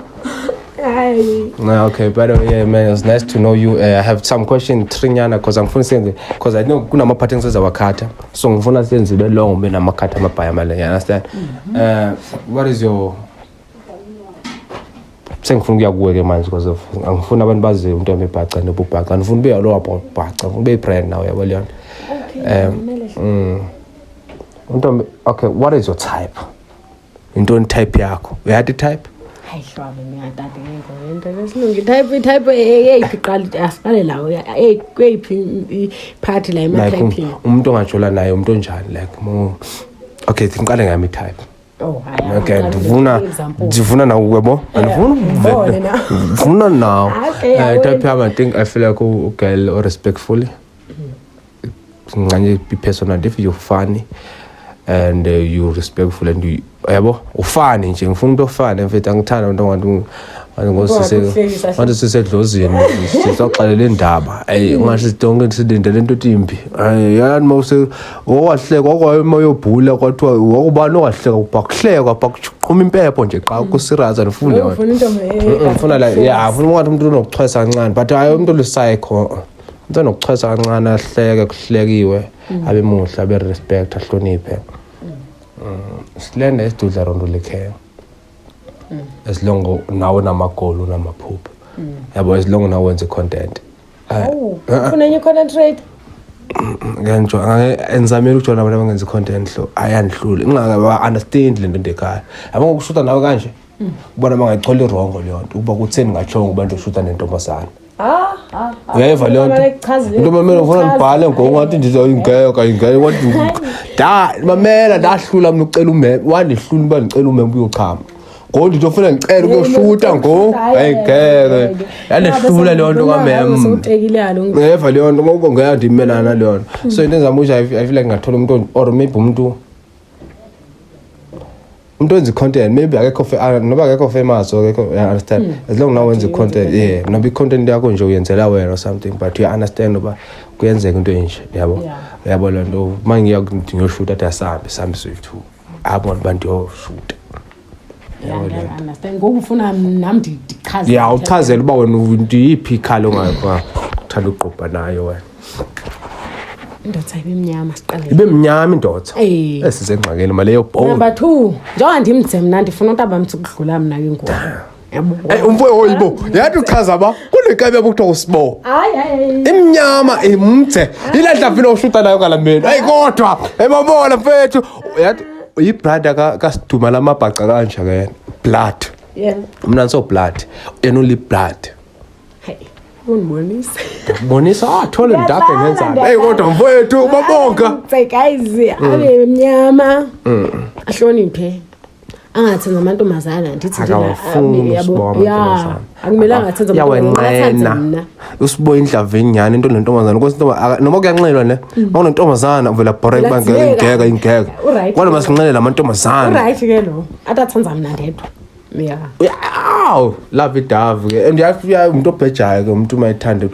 Hayi. No, okay, by the way, yeah, man, it was nice to know you. I have some question trinyana because angifuni senze because I know kunamaphathi engisezawakhatha. So ngifuna senze ibe long ube namakhatha amabhaya male, you understand? What is your sengifuna ukuya kuwe ke manje because of angifuni abantu bazi umuntu wami ebhaca nobubhaca. Ngifuna ube lo wabhaca, ngifuna ube brand now, yabo leyo nto. Okay. Untombi, okay, what is your type? Intoni type yakho? Uyathi type? Hayi hlwabe mina tata ngeke into lesilungu type eyiphi qala asiqale lawo hey kweyiphi i-party la Like ema-typing. Umuntu ongajola naye umuntu onjani like mo okay, ngiqale ngami type. Oh hayi. Okay, ndifuna ndifuna nawe yabo, andifuna Ngibone na. ndifuna nawe. Okay, yabona. Type yami, I think I feel like a girl or respectfully nganye be personal if you're funny and you respectful and you yabo ufani nje, ngifuna umuntu ofana mfethu, angithanda umuntu ongathi ngosise Ungakuhlekisa. ngathi sisedlozini sizoxelela indaba, ayi ungathi sidonke silindele into etimbi, ayi yani mawuse owahleka okwaye mayobhula kwathiwa wakubani ongahleka bakuhlekwa bakuqhuma impepho nje xa kuserious, andifuni leyo nto. Ufuna into Ngifuna like, yeah, ngifuna ungathi umuntu unokuchwesa kancane but hayi umuntu olupsycho, umuntu onokuchwesa kancane, ahleke kuhlekiwe, abe muhle, abe respect, ahloniphe. Silenda isidudla rondo lekhe as long nawe unamagoli, unamaphupho yabo, as long nawe wenza i-content. Oh, ufuna enye content creator? Ngenjo engizamile ukujoyina abantu abangenza i-content lo, ayandihlule ngingaka-understand le nto ndekhaya yabo, ngokushuta nawe kanje ubona bangayithola i-wrong leyo nto ukuba kutheni ngatshongo uba ndiyoshuta nentombazana. Ah, ah. Uyayiva leyo nto, into mamela ufuna ndibhale ngokungathi ndizayingeka ingeke kwathi da mamela ndahlula mna ucela umeme, wandihlula uba ndicela umeme uyochama ngoku ndithi ofuna ndicela ukuyoshuta ngoku, hayi ngeke, yandihlula leyo nto kamem. Sewutekile yalo. Ngeva leyo nto ngoku ngeke ndimelana naleyo nto, so into endizama ukuthi I feel like ngingathola umuntu or maybe umuntu wenza i-content, maybe akekho noba akekho famous or akekho, you understand, as long nawe wenza i-content, yeah, noba i-content yakho nje uyenzela wena or something, but you understand uba kuyenzeka into enje yabo. Yabo loo nto uma ngiya ngiyoshuta athi asambe sambe soyi-two abona uba ndiyoshuta. Yeah, understand. Ngoku ufuna nam ndichaze. Ya, uchazele uba wena ndiyiphi ikhala ongathanda uqubha nayo wena. Indoda ibe mnyama siqale. Ibe mnyama indoda? Eh. Esisengxakeni maleyo bone. Number 2, njengoba ndimde mna ndifuna umuntu abamthi ukudlula mna ke ngoku. Yabo. Ey umfo oyibo yathi uchaza ba kunekabi yabo kuthiwa usibo. Hayi hayi. Imnyama imde ile ndlavini oshuta nayo ngalameni, ayi kodwa ebabona mfethu yathi uyibrother kasiduma lamabhaca kanje ke yena blood. Mna so blood, yena uli blood. Hey, undibonise. Bonisa ah thole ndaphe ngenzani, hey kodwa mfethu babonga. Say guys, abe mnyama. Ahloniphe. Angathenza amantombazana ndithi nje Akawafuni yabo, usibo ya, amantombazana. Akumelanga athenze amantombazana, athathe Yawenqena mna. usibo indlavini nyani into nentombazana nkosi noma kuyanxelwa ne makunentombazana uvela bhora Uvela ingeke dzibeka. ingeke ingeke. Uright. Kodwa masinxelele amantombazana. Uright ke lo. Atathenza mna ndedwa. Yeah. Aw, love idove ke and uya umuntu obhejayo ke umuntu mayithanda.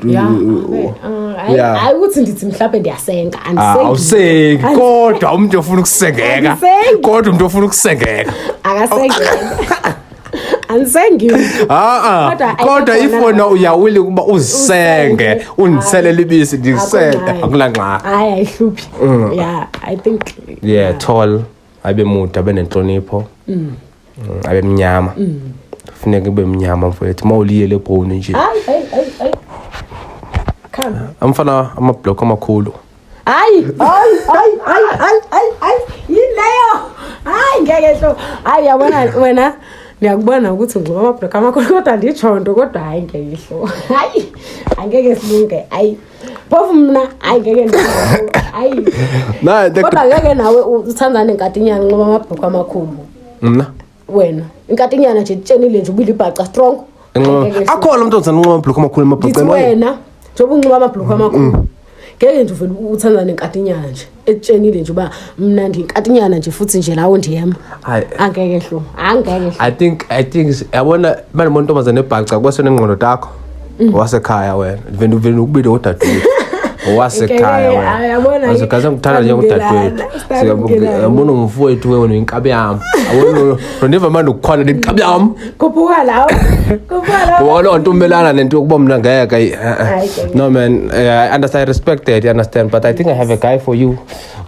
Yeah. Hayi ukuthi ndithi mhlawumbe ndiyasenga, Ah, andisengi. Awusengi kodwa umuntu ofuna ukusengeka. Andisengi. Kodwa umuntu ofuna ukusengeka. Akasengeka. Andisengi. Ah ah. Kodwa Kodwa ayikho if wena uyawile ukuba uzisenge, Usenge. undiselele ibisi ndikusenge, akuna ngxaki. Hayi ayihluphi. Yeah, I think Yeah, tall, abe mude, abe nenhlonipho. Abe mnyama. Funeka ube mnyama mfowethu, mawuliye le bone nje. Hayi hayi hayi hayi. Come. Amfana amablock amakhulu. Hayi, hayi, hayi, hayi, hayi, hayi, hayi. Yini leyo? Hayi ngeke hlo. Hayi yabona wena ndiyakubona ukuthi ngiba amablock amakhulu kodwa nditsho nto kodwa hayi ngeke hlo. Hayi angeke silunge. Hayi. Phofu mna hayi ngeke ndilunge. Hayi. Na Kodwa ngeke nawe uthandane nenkatinyana nxiba amabhruku amakhulu. Mna Wena inkatinyana nje itshenile nje ubile ibhaca strong. Angeke hlo. Akhona umuntu ozanqoma amablock amakhulu Ndithi emabhoceni. wena njengoba unxiba amabhruku amakhulu. Ngeke nje uvele uthanda nenkatinyana nje ekutshenile nje uba mna ndiyinkatinyana nje futhi nje lawo ndiyema. Hayi. Angeke hlo, angeke hlo. I think yabona manje montombazane ebhaca kwase nengqondo takho. Wasekhaya wena. Vele uvele ukubile udadewethu. Owasekhaya Ngeke, wena. hayi, yabona ke, Wasekhaya ngikuthanda nje udadewethu. Siyabongelana. Yabona umfowethu wena inkabi yami. Yabona nondiva manje ukukhwana inkabi yami. Khuphuka lawo. Khuphuka lawo. Ngoba loo nto umelana nento yokuba mna ngeke. Hayi, ke. No man, I understand, I respect that, you understand, but I think I have a guy for you.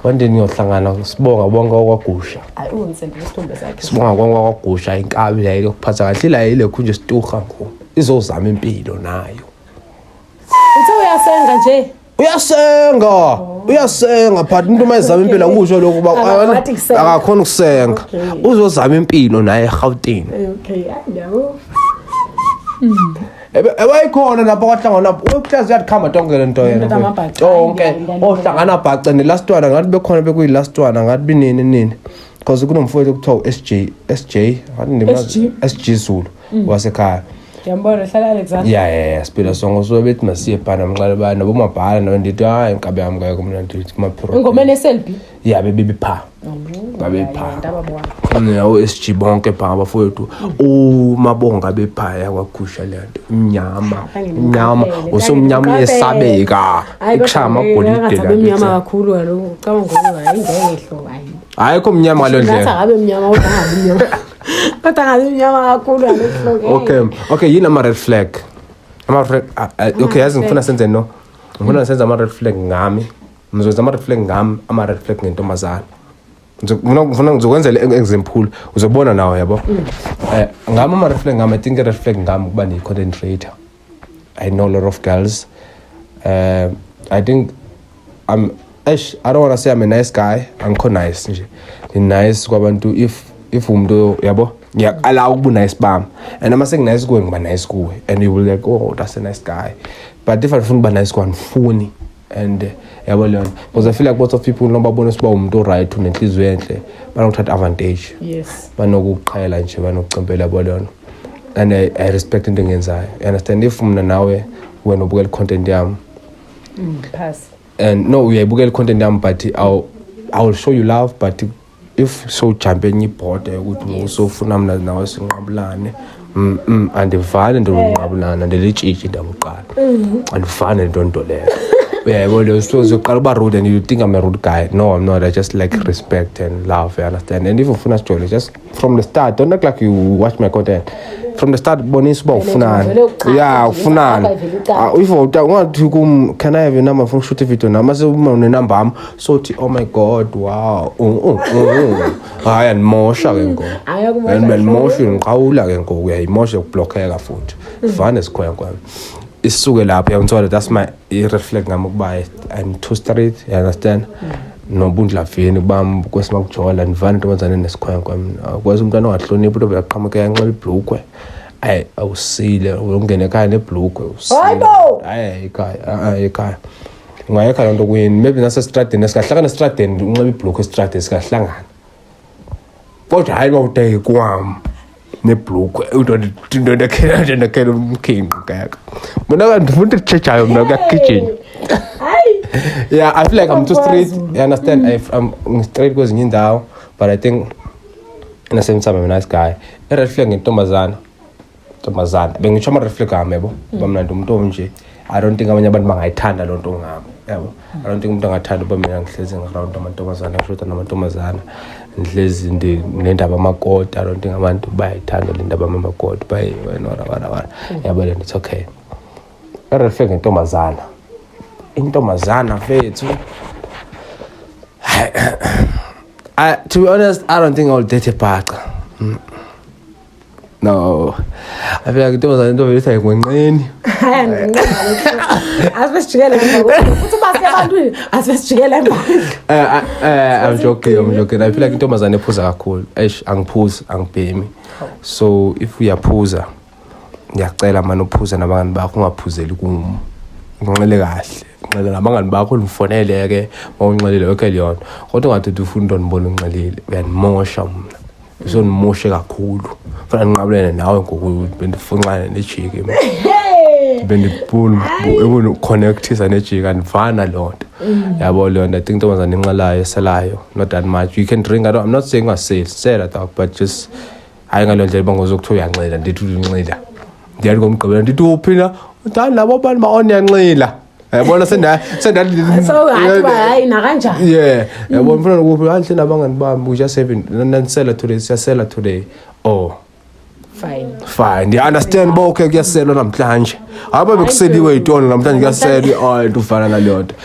One day niyohlangana sibonga bonke okwagusha. Hayi ungisendele isithombe sakhe. Sibonga konke okwagusha inkabi leyo yokuphatha kahle la ile khunje situha ngo. Izozama impilo nayo. Uthe uyasenga nje. Uyasenga, uyasenga but umuntu uma ezama impilo akusho lokho uba Akakwati kusenga. akakhona ukusenga. Okay. Uzozama impilo naye eGauteng. Okay, hayi ndiyabo. Ebayikhona lapho kwahlangana uyazi uyakhamba tonke le nto yena. Into amabhaca. Tonke Hayi, ngiyalibona. ohlangana bhaca ne last one ngathi bekhona bekuyi last one ngathi binini nini. Because kunomfowethu okuthiwa u-SJ SJ ngathi ndimazi- SG. SG Zulu wasekhaya. Ndiyambona uhlala Alexander. Yeah, siphila sonke so bethi masiye phana mxale bana bomabhala nawe ndithi hayi inkabi yami ngeke mina ndithi ma-pro. Ingoma eneselbi. Yeah, bebepha. Babepha. Ndababona. Nawo SG bonke pha abafowethu umabonga bephaya kwakhusha le nto imnyama imnyama usumnyama uyesabeka ikushaya amagolide la. Mnyama kakhulu kaloku ucabanga ngokuba hayi ngeke hlo hayi. Ayikho mnyama ngalo Ngathi ndlela. akabe mnyama kodwa angabi mnyama. Kodwa angabi mnyama kakhulu kaloku hlo. ngeke. Okay, yini ama red flag? Ama red okay, yazi ngifuna senze no. Ngifuna senze ama red flag ngami. Ngizokwenza ama red flag ngami, ama red flag ngentombazana. Ngifuna ngizokwenzela example uzobona nawe yabo. Ngami ama red flag ngami, I think red flag ngami ukuba ni content creator. I know a lot of girls. I think I'm eish, I don't want to say I'm a nice guy. Angikho nice nje. Ni nice kwabantu if umuntu yabo ngiyaqala ukuba nice bami. And uma senginice kuwe ngiba nice kuwe and you will like, oh, that's a nice guy. But if angifuni ukuba nice kuwe angifuni. And yabo leyo nto. Because I feel like most of people noma babona siba umuntu right unenhliziyo enhle banokuthatha advantage. Yes. Banokuqhela nje banokucempela yabo leyo nto. And I respect into engiyenzayo. You understand? If mina nawe wena ubukela content yami Pass. And no uyayibukela content yami but I will show you love, but if so jump enye ibhoda yokuthi usofuna mina nawe sinqabulane, andivani nto lonqabulana ndilitshitshi indaba uqala andivani nto nto leyo uyayibona leyo. So uzoqala uba rude and you think I'm a rude guy. No, I'm not. I just like respect and love, you understand? And if ufuna sijole, just from the start, don't act like you watch my content. From the start bonisa uba ufunani. Vele ucace Yeah, nje, ufunani. vele ucace. Ah, if ungathi kum, can I have your number, ngifuna ukushoot ivideo nami, mase uma unenamba yami sothi oh my god, wow, hayi andimosha ke ngoku. Hayi, akumosha. And bendimosha ngiqhawula ke ngoku, uyayimosha ukublockeka futhi fane sikhwenkwe isuke lapho uyangithola. That's my i-red flag ngami ukuba I'm too straight, you understand? Nobundlavini bam kwesima kujola ndivane intombazane nesikhwenkwe mna kwese umntwana ongahloniphi into uyaqhamuka yanxiba ibhlukhwe. Ayi awusile ungene ekhaya nebhlukhwe usile. Hayibo! Hayi ekhaya, ekhaya ungayekha loo nto kuyini, maybe nasestradeni singahlangana estradeni unxiba ibhlukhwe estradeni singahlangana, kodwa hayi bawudeke kwam nebhlukhwe into ndokhela umkhinqi kayaka mna ndifuna into etshejayo mna kuyagijima. Hayi. Yeah, I feel like I'm too straight, you understand? I'm straight kwezinye indawo, but I think in the same time I'm a nice guy. I-red flag ngentombazana, ntombazana bengitsho ama-red flag ami yabo uba mna ndumntu onje. I don't think abanye abantu bangayithanda loo nto ngami yabo. I don't think umuntu angathanda uba mina ngihlezi ngiround amantombazana, ngishoda namantombazana, ngihlezi nendaba amakoti. I don't think abantu bayayithanda le ndaba amakoti bayi wena wara wara wara yabo le nto. It's okay. I-red flag ngentombazana, intombazana fethu, to be honest, I don't think I'll date a bhaca. No, I feel like intombazana into vele ithi ayigwenqeni. Hayi andinqeni. Asibe sijikele emva kwendlu. Futhi uba siya ebantwini, asibe sijikele emva kwendlu. I'm joking, I'm joking. I feel like intombazane ephuza kakhulu. Eish, angiphuzi, angibhemi. So if uyaphuza, ngiyacela mani uphuze nabangani bakho, ungaphuzeli kum. Unxele kahle. Unxele nabangani bakho, undifonele ke mawunxelile yonke leyo nto. Kodwa ungathi ufuna into ndibona unxelile, uyandimosha mna. Usondimoshe kakhulu. Funa ndinqabulene nawe ngoku bendifunxane nejiki mna. Hey! Bendifuna ukuconnectisa nejika, andifana loo nto. Yabo leyo nto. I think intombazana enxelayo, eselayo, not that much. You can drink. I don't, I'm not saying ungaseli, sela dog, but just hayi ngaloo ndlela uba ngozokuthiwa uyanxila. Ndithi unxila, ndiyathi ngomgqibelo ndithi uphi na uthani nabo bantu ba-on yanxila, yabona senda. So hayi uba hayi nakanjani. Yeah, yabo, ngifuna nokuphi hanhle nabangani bami, we just having nanisela today, siyasela today. Oh. Fine. Fine, ndiya-understand uba okay, kuyaselwa namhlanje, hayi uba bekuseliwe yitona namhlanje, kuyaselwa. Hayi, into ufana naleyo nto.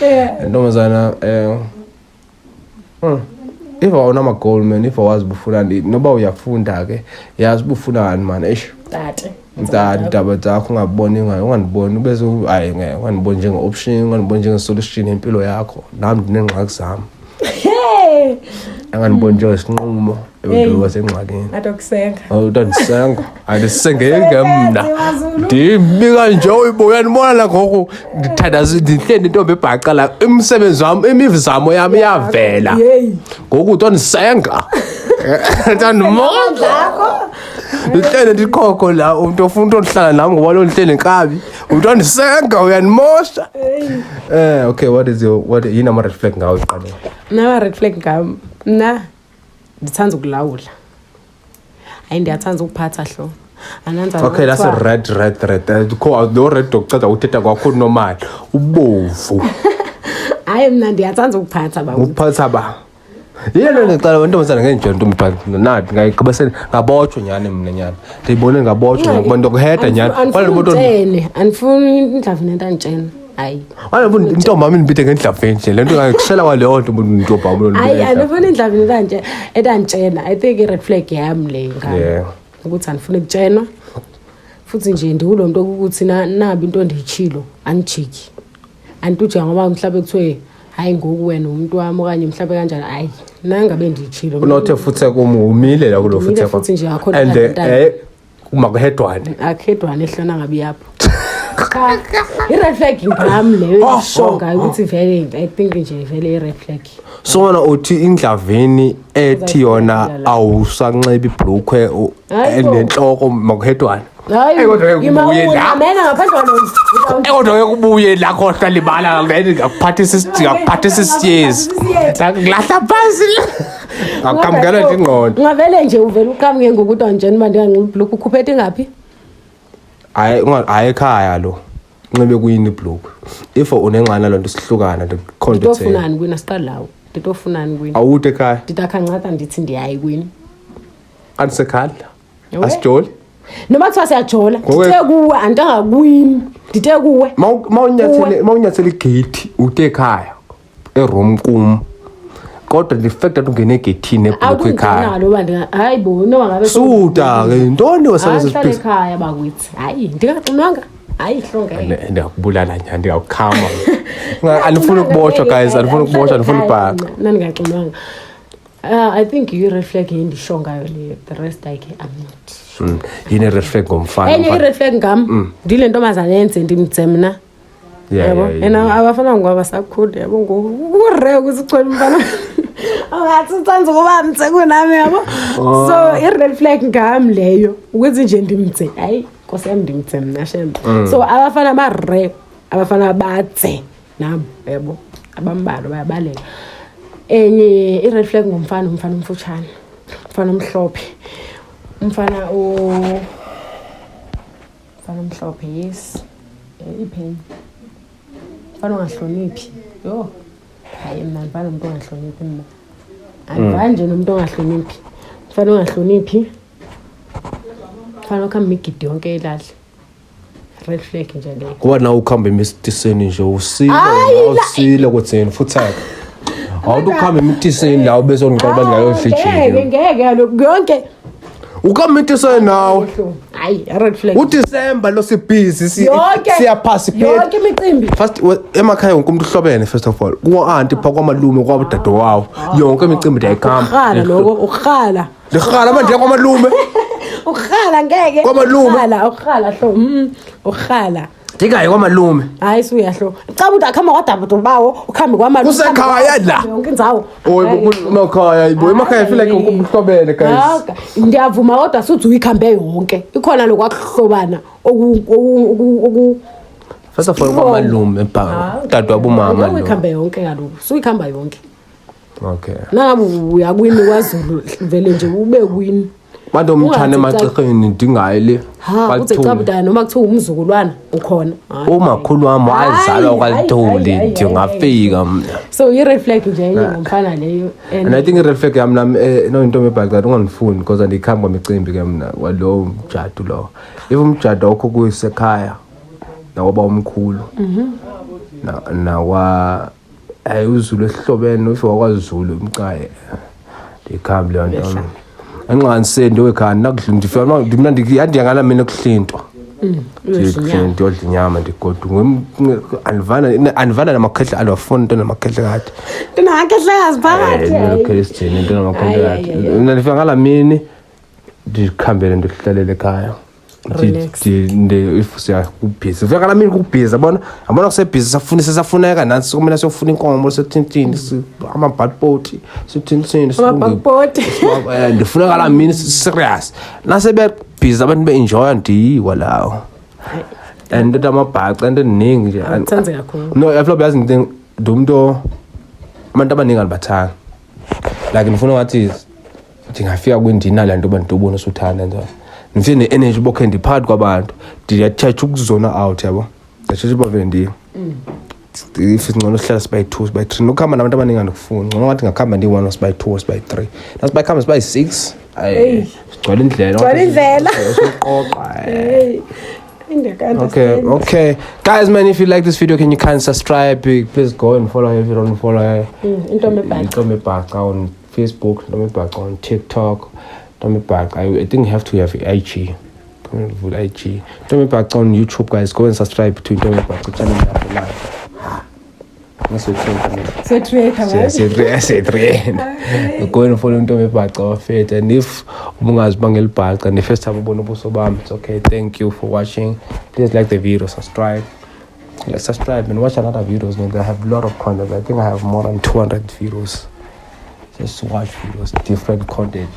Ntombazana, if awunama-goal man, if awazi uba ufunani, noba uyafunda ke, yazi uba ufunani man, eish. Tate. Mntana, iindaba zakho ungaboni, ungandiboni ubese hayi ngeke ungandiboni njenge-option, ungandiboni njenge-solution empilo yakho. Nam ndineengxaki zam. Hey. Angandiboni njengesinqumo Hey. ebantwini basengxakini. Atokusenga. Utandisenga, andisengeke mna. Mazulu. Ndimi kanje, uyibo, uyandibona la ngoku ndithandaza, ndihleli intombi ebhaca la, umsebenzi wam, imizamo yam iyavela. Yeyi. Ngoku utondisenga, utandimondla, ndihlele ndikhokho la, umntu ofuna utondihlala nam ngoba loo ndihlele nkabi, utondisenga, uyandimosha. Okay, what is your, what yini ama-red flag ngawe ekuqaleni? Mna red flag ngam, mna ndithanda ukulawula, hayi, ndiyathanda ukuphatha hlo. Ananza. Okay, that's a red, red, red. Kho lo red okuceda uthetha kwakho normal, ubovu. Hayi, mna ndiyathanda ukuphatha ba. Ukuphatha ba yiyo le nto ngicela ntombazana ngenjani, ntombazana, nathi ngayigqibesele ngabotshwa nyhani mna nyhani, ndiyibone ngabotshwa ngokuba ndokuheda nyhani. Andifuni utshene, andifuni indlavu nento anditshena, hayi. Intombi wam indibide ngendlaveni nje, le nto ngakusela kwaleyo nto intombi wam. Hayi, andifuni indlavu nento etanditshena. I think i-red flag yam le ngam ukuthi andifuni kutshenwa. Futhi nje ndiwulo mntu okukuthi nabi into ndiyitshilo andijiki, anditujika ngoba mhlawumbe kuthiwe hayi ngoku wena umuntu wami okanye mhlawumbe kanjani, hayi, nangabe ndiyitshilo. Unothe futhe kum, umile la kulo. Ndimile. Futhe. Futhi nje akho and nto. Makuhedwane. Akhedwane ehlona ngabi yapho. Cha, i-red flag ngami leyo. Oh, Isho oh, ngayo ukuthi vele, I think nje vele i-red flag. So wena uthi indlaveni ethi yona awusanxiba ibhlukhwe Hayi bo. nentloko, makuhedwane. Hayi. Eh, kodwa ke kubuye la. Mina ngaphandle kwalo. Kodwa ke kubuye la, khohlwa, libala, ngakuphathisa isiyezi, ngilahla phansi, ngakuqhamukela nje ingqondo. Ungavele nje uvele uqhamuke ngokuthi anjeni uba ndinganxiba ibhlukhwe, ukhuphethe ingaphi? Hayi, hayi, ekhaya lo nxibe kuyini ibhlukhwe if unengxaki loo nto, sihlukana ndikhona into etheni. Nditofunani kwini? Asiqali lawo, nditofunani kwini? Awude ekhaya. Nditakhancata ndithi ndiyayi kwini. Andisekhala. Ewe. Asijoli. Noma kuthiwa siyajola, ndithe kuwe anditanga kwini, ndithe kuwe. Mawunyathele igeyithi ute ekhaya eroom kum, kodwa the fact that ungene egeyithini ebhulukhwe ekhaya. Awukunalo uba hayi bo, noma ngabe Suta ke yintoni? Hayi, hlala ekhaya bakwethu, hayi, ndingaxinwanga, hayi, hlonge. Ndingakubulala nyhani, ndingakukhama. Andifuni ukubotshwa guys, andifuni ukubotshwa, andifuni ubhaqa. Mna ndingaxinwanga. I think i-red flag yendisho ngayo leyo, the rest like I'm not. Yini i-red flag ngomfana? Enye Umfana? i-red flag ngam, ndile ntombazana enze ndimdze mna. Yabo, and abafana ngoku abasakhuli, yabo, ngoku kure ukuthi ugcwele umfana ongathi uthanda ukuba mdze kunami, yabo. So i-red flag ngam leyo, ukuthi nje ndimdze, hayi nkosi yami, ndimdze mna shem. So abafana ba-rare, abafana badze nabo, yabo, abambalwa bayabaleka. Enye i-red flag ngumfana, umfana omfutshane, umfana omhlophe, umfana omhlophe, yes. Ipheni umfana ongahloniphi, yho, hayi, mna andifani nomntu ongahloniphi, mna andifani nje nomntu ongahloniphi, umfana ongahloniphi, umfana okuhamba imigidi yonke elali, red flag nje leyo. Kuba nawe ukuhamba emisitiseni nje usile. Hayi, Awusile kwetheni futhi akhe awuthi ukuhamba emitiseni la ube songiqala uba ndingayodla Ngeke. ijiki. Ngeke kaloku yonke. Ukuhamba emitiseni nawe. Hayi, red flag. Udisemba lo sibhizi. Yonke. Siyaphasa. Yonke imicimbi. First, emakhaya wonke umuntu uhlobene, first of all kuwo-anti phaa, kwamalume, kwabodade wawo, yonke imicimbi ndiyayikhamba. Ukurhala loko, ukurhala. Lirhala manje kwamalume. Ukurhala ngeke. Kwamalume. Ukurhala, ukurhala hlo, ukurhala. Ndingayi kwamalume. Hayi, suyahlo caba uthi akuhamba kwadabudo bawo, ukuhambe kwamalume. Kusekhaya la. Yonke indzawo. Emakhaya yibo, emakhaya feel like wonke umuntu uhlobene guys. Ndiyavuma, kodwa suthi uyikhambe yonke, ikhona lokwakuhlobana First of all, kwamalume bhanga dadewabo umama lo. Uyikhambe yonke kaloku, suyihamba yonke. Okay. Nangabe uyakwini kwaZulu, vele nje ube kwini. Bantu omthana Ungathi emaxirheni ndingayi le. Ha, uthi cha budala noma kuthiwa umzukulwana ukhona. Hayi. Umakhulu wami wazalwa Hayi, kwaLithuli, hayi, hayi, ndingafika mna. So i-red flag nje enye ngomfana leyo. And I think i-red flag yami nami, no, into ebhaca ungandifuni because andiyikhambi kwamicimbi ke mna kwalowo mjadu lowo. If umjadu awukho kuyisekhaya nakwaba umkhulu nakwa hayi uZulu esihlobene, if wakwaZulu umcaye ndiyikhambi leyo nto. Anginganiseni ndowekhaya nakudla ndifika mna ndiyangala mina ekuhlintwa. Ndiyodla inyama ndigoduka. Andivana namakhehle, andiwafuni into namakhehle kade. Ndinakhehlekazi phakathi. Lokhela isijeni into namakhehle Hayi, kade. hayi, hayi. Mna ndifika ngalaa mini ndikhambele ndihlalele ekhaya. Relax. If siya kubhizi, ufika ngalaa mini kubhizi, yabona, yabona kusebhizi, safuna sesafuneka nathi kumele siyofuna inkomo, sithintini amabhatpoti, sithintini. Amabhakpoti. Ndifuna ngalaa mini serious nasebebhizi abantu be-enjoya, ndiyiwa lawo and into amabhaca into eningi nje. Awuthandi kakhulu. No, eflop yazi ndumntu abantu abaningi andibathanda, like ndifuna ngathi ndingafika kwindina le nto uba ndibone usuthanda njani, ndifike ne-energy bokhe ndiphakathi kwabantu, ndiyatshetsha ukuzona out, yabo, ndiyatshetsha uba vele ndiyo if ngcono sihlala sibayi-two, sibayi-three, nokuhamba nabantu abaningi andikufuni. Ngcono ngathi ngakuhamba ndiyi-one or sibayi-two or sibayi-three, nasibayikhamba sibayi-six, ayi, sigcwele indlela. Gcwele indlela. Soqoqa. Hey. Okay, okay. Guys, man, if you like this video, can you kindly subscribe? Please go and follow her if you don't follow her. Intombi Ebhaca. Ntombi Ebhaca on Facebook, Ntombi Ebhaca on TikTok, Ntombi Ebhaca. I think you have to have IG. IG. Ntombi Ebhaca on YouTube, guys. Go and subscribe to Ntombi Ebhaca channel yakho live. So-creator. Go and follow Ntombi Ebhaca bafethu. And if ubungazi uba ngelibhaca and the first time ubona ubuso bami, it's okay. Thank you for watching. Please like the video, subscribe. Let's subscribe and watch another videos, man. I have a lot of content. I think I have more than 200 videos. Just watch videos, different content.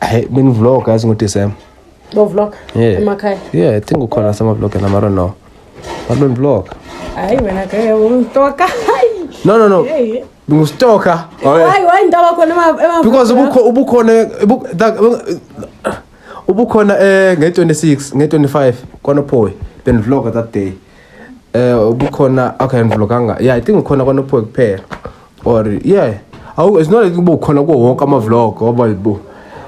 I mean, vlog guys ngo-December. Bo vlog. Yeah. Emakhaya. Yeah, I think ukhona sama vlog and I don't know. But don't vlog. Hayi wena ke untoka. Hayi. No. Hey. Ngu-stalker. Okay. Why indaba khona ema Because ubukhona ubukhona nge-26, nge-25 kwaNophoyi, then vlog that day. Ubukhona, okay, ngivloganga. Yeah, I think ukhona kwaNophoyi kuphela. Or yeah. Awu, it's not like ubukhona kuwo wonke ama vlog ngoba bo.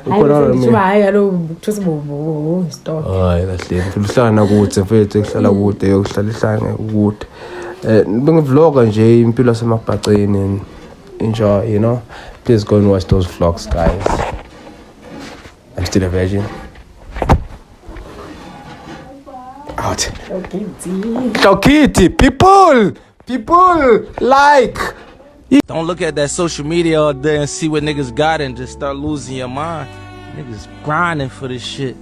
Ukhona. Hayi hayi kaloku kuthiwa bo stock. Hayi kahle, mfethu, uhlala nakude mfethu, kuhlala kude, yokuhlala ihlange kude. Bengivloga nje impilo yasemabhaceni and enjoy. Please go and watch those vlogs, guys. I'm still a virgin. Out. Okay. Kitty, people, people, like. Don't look at that social media all day and see what niggas got and just start losing your mind. Niggas grinding for this shit.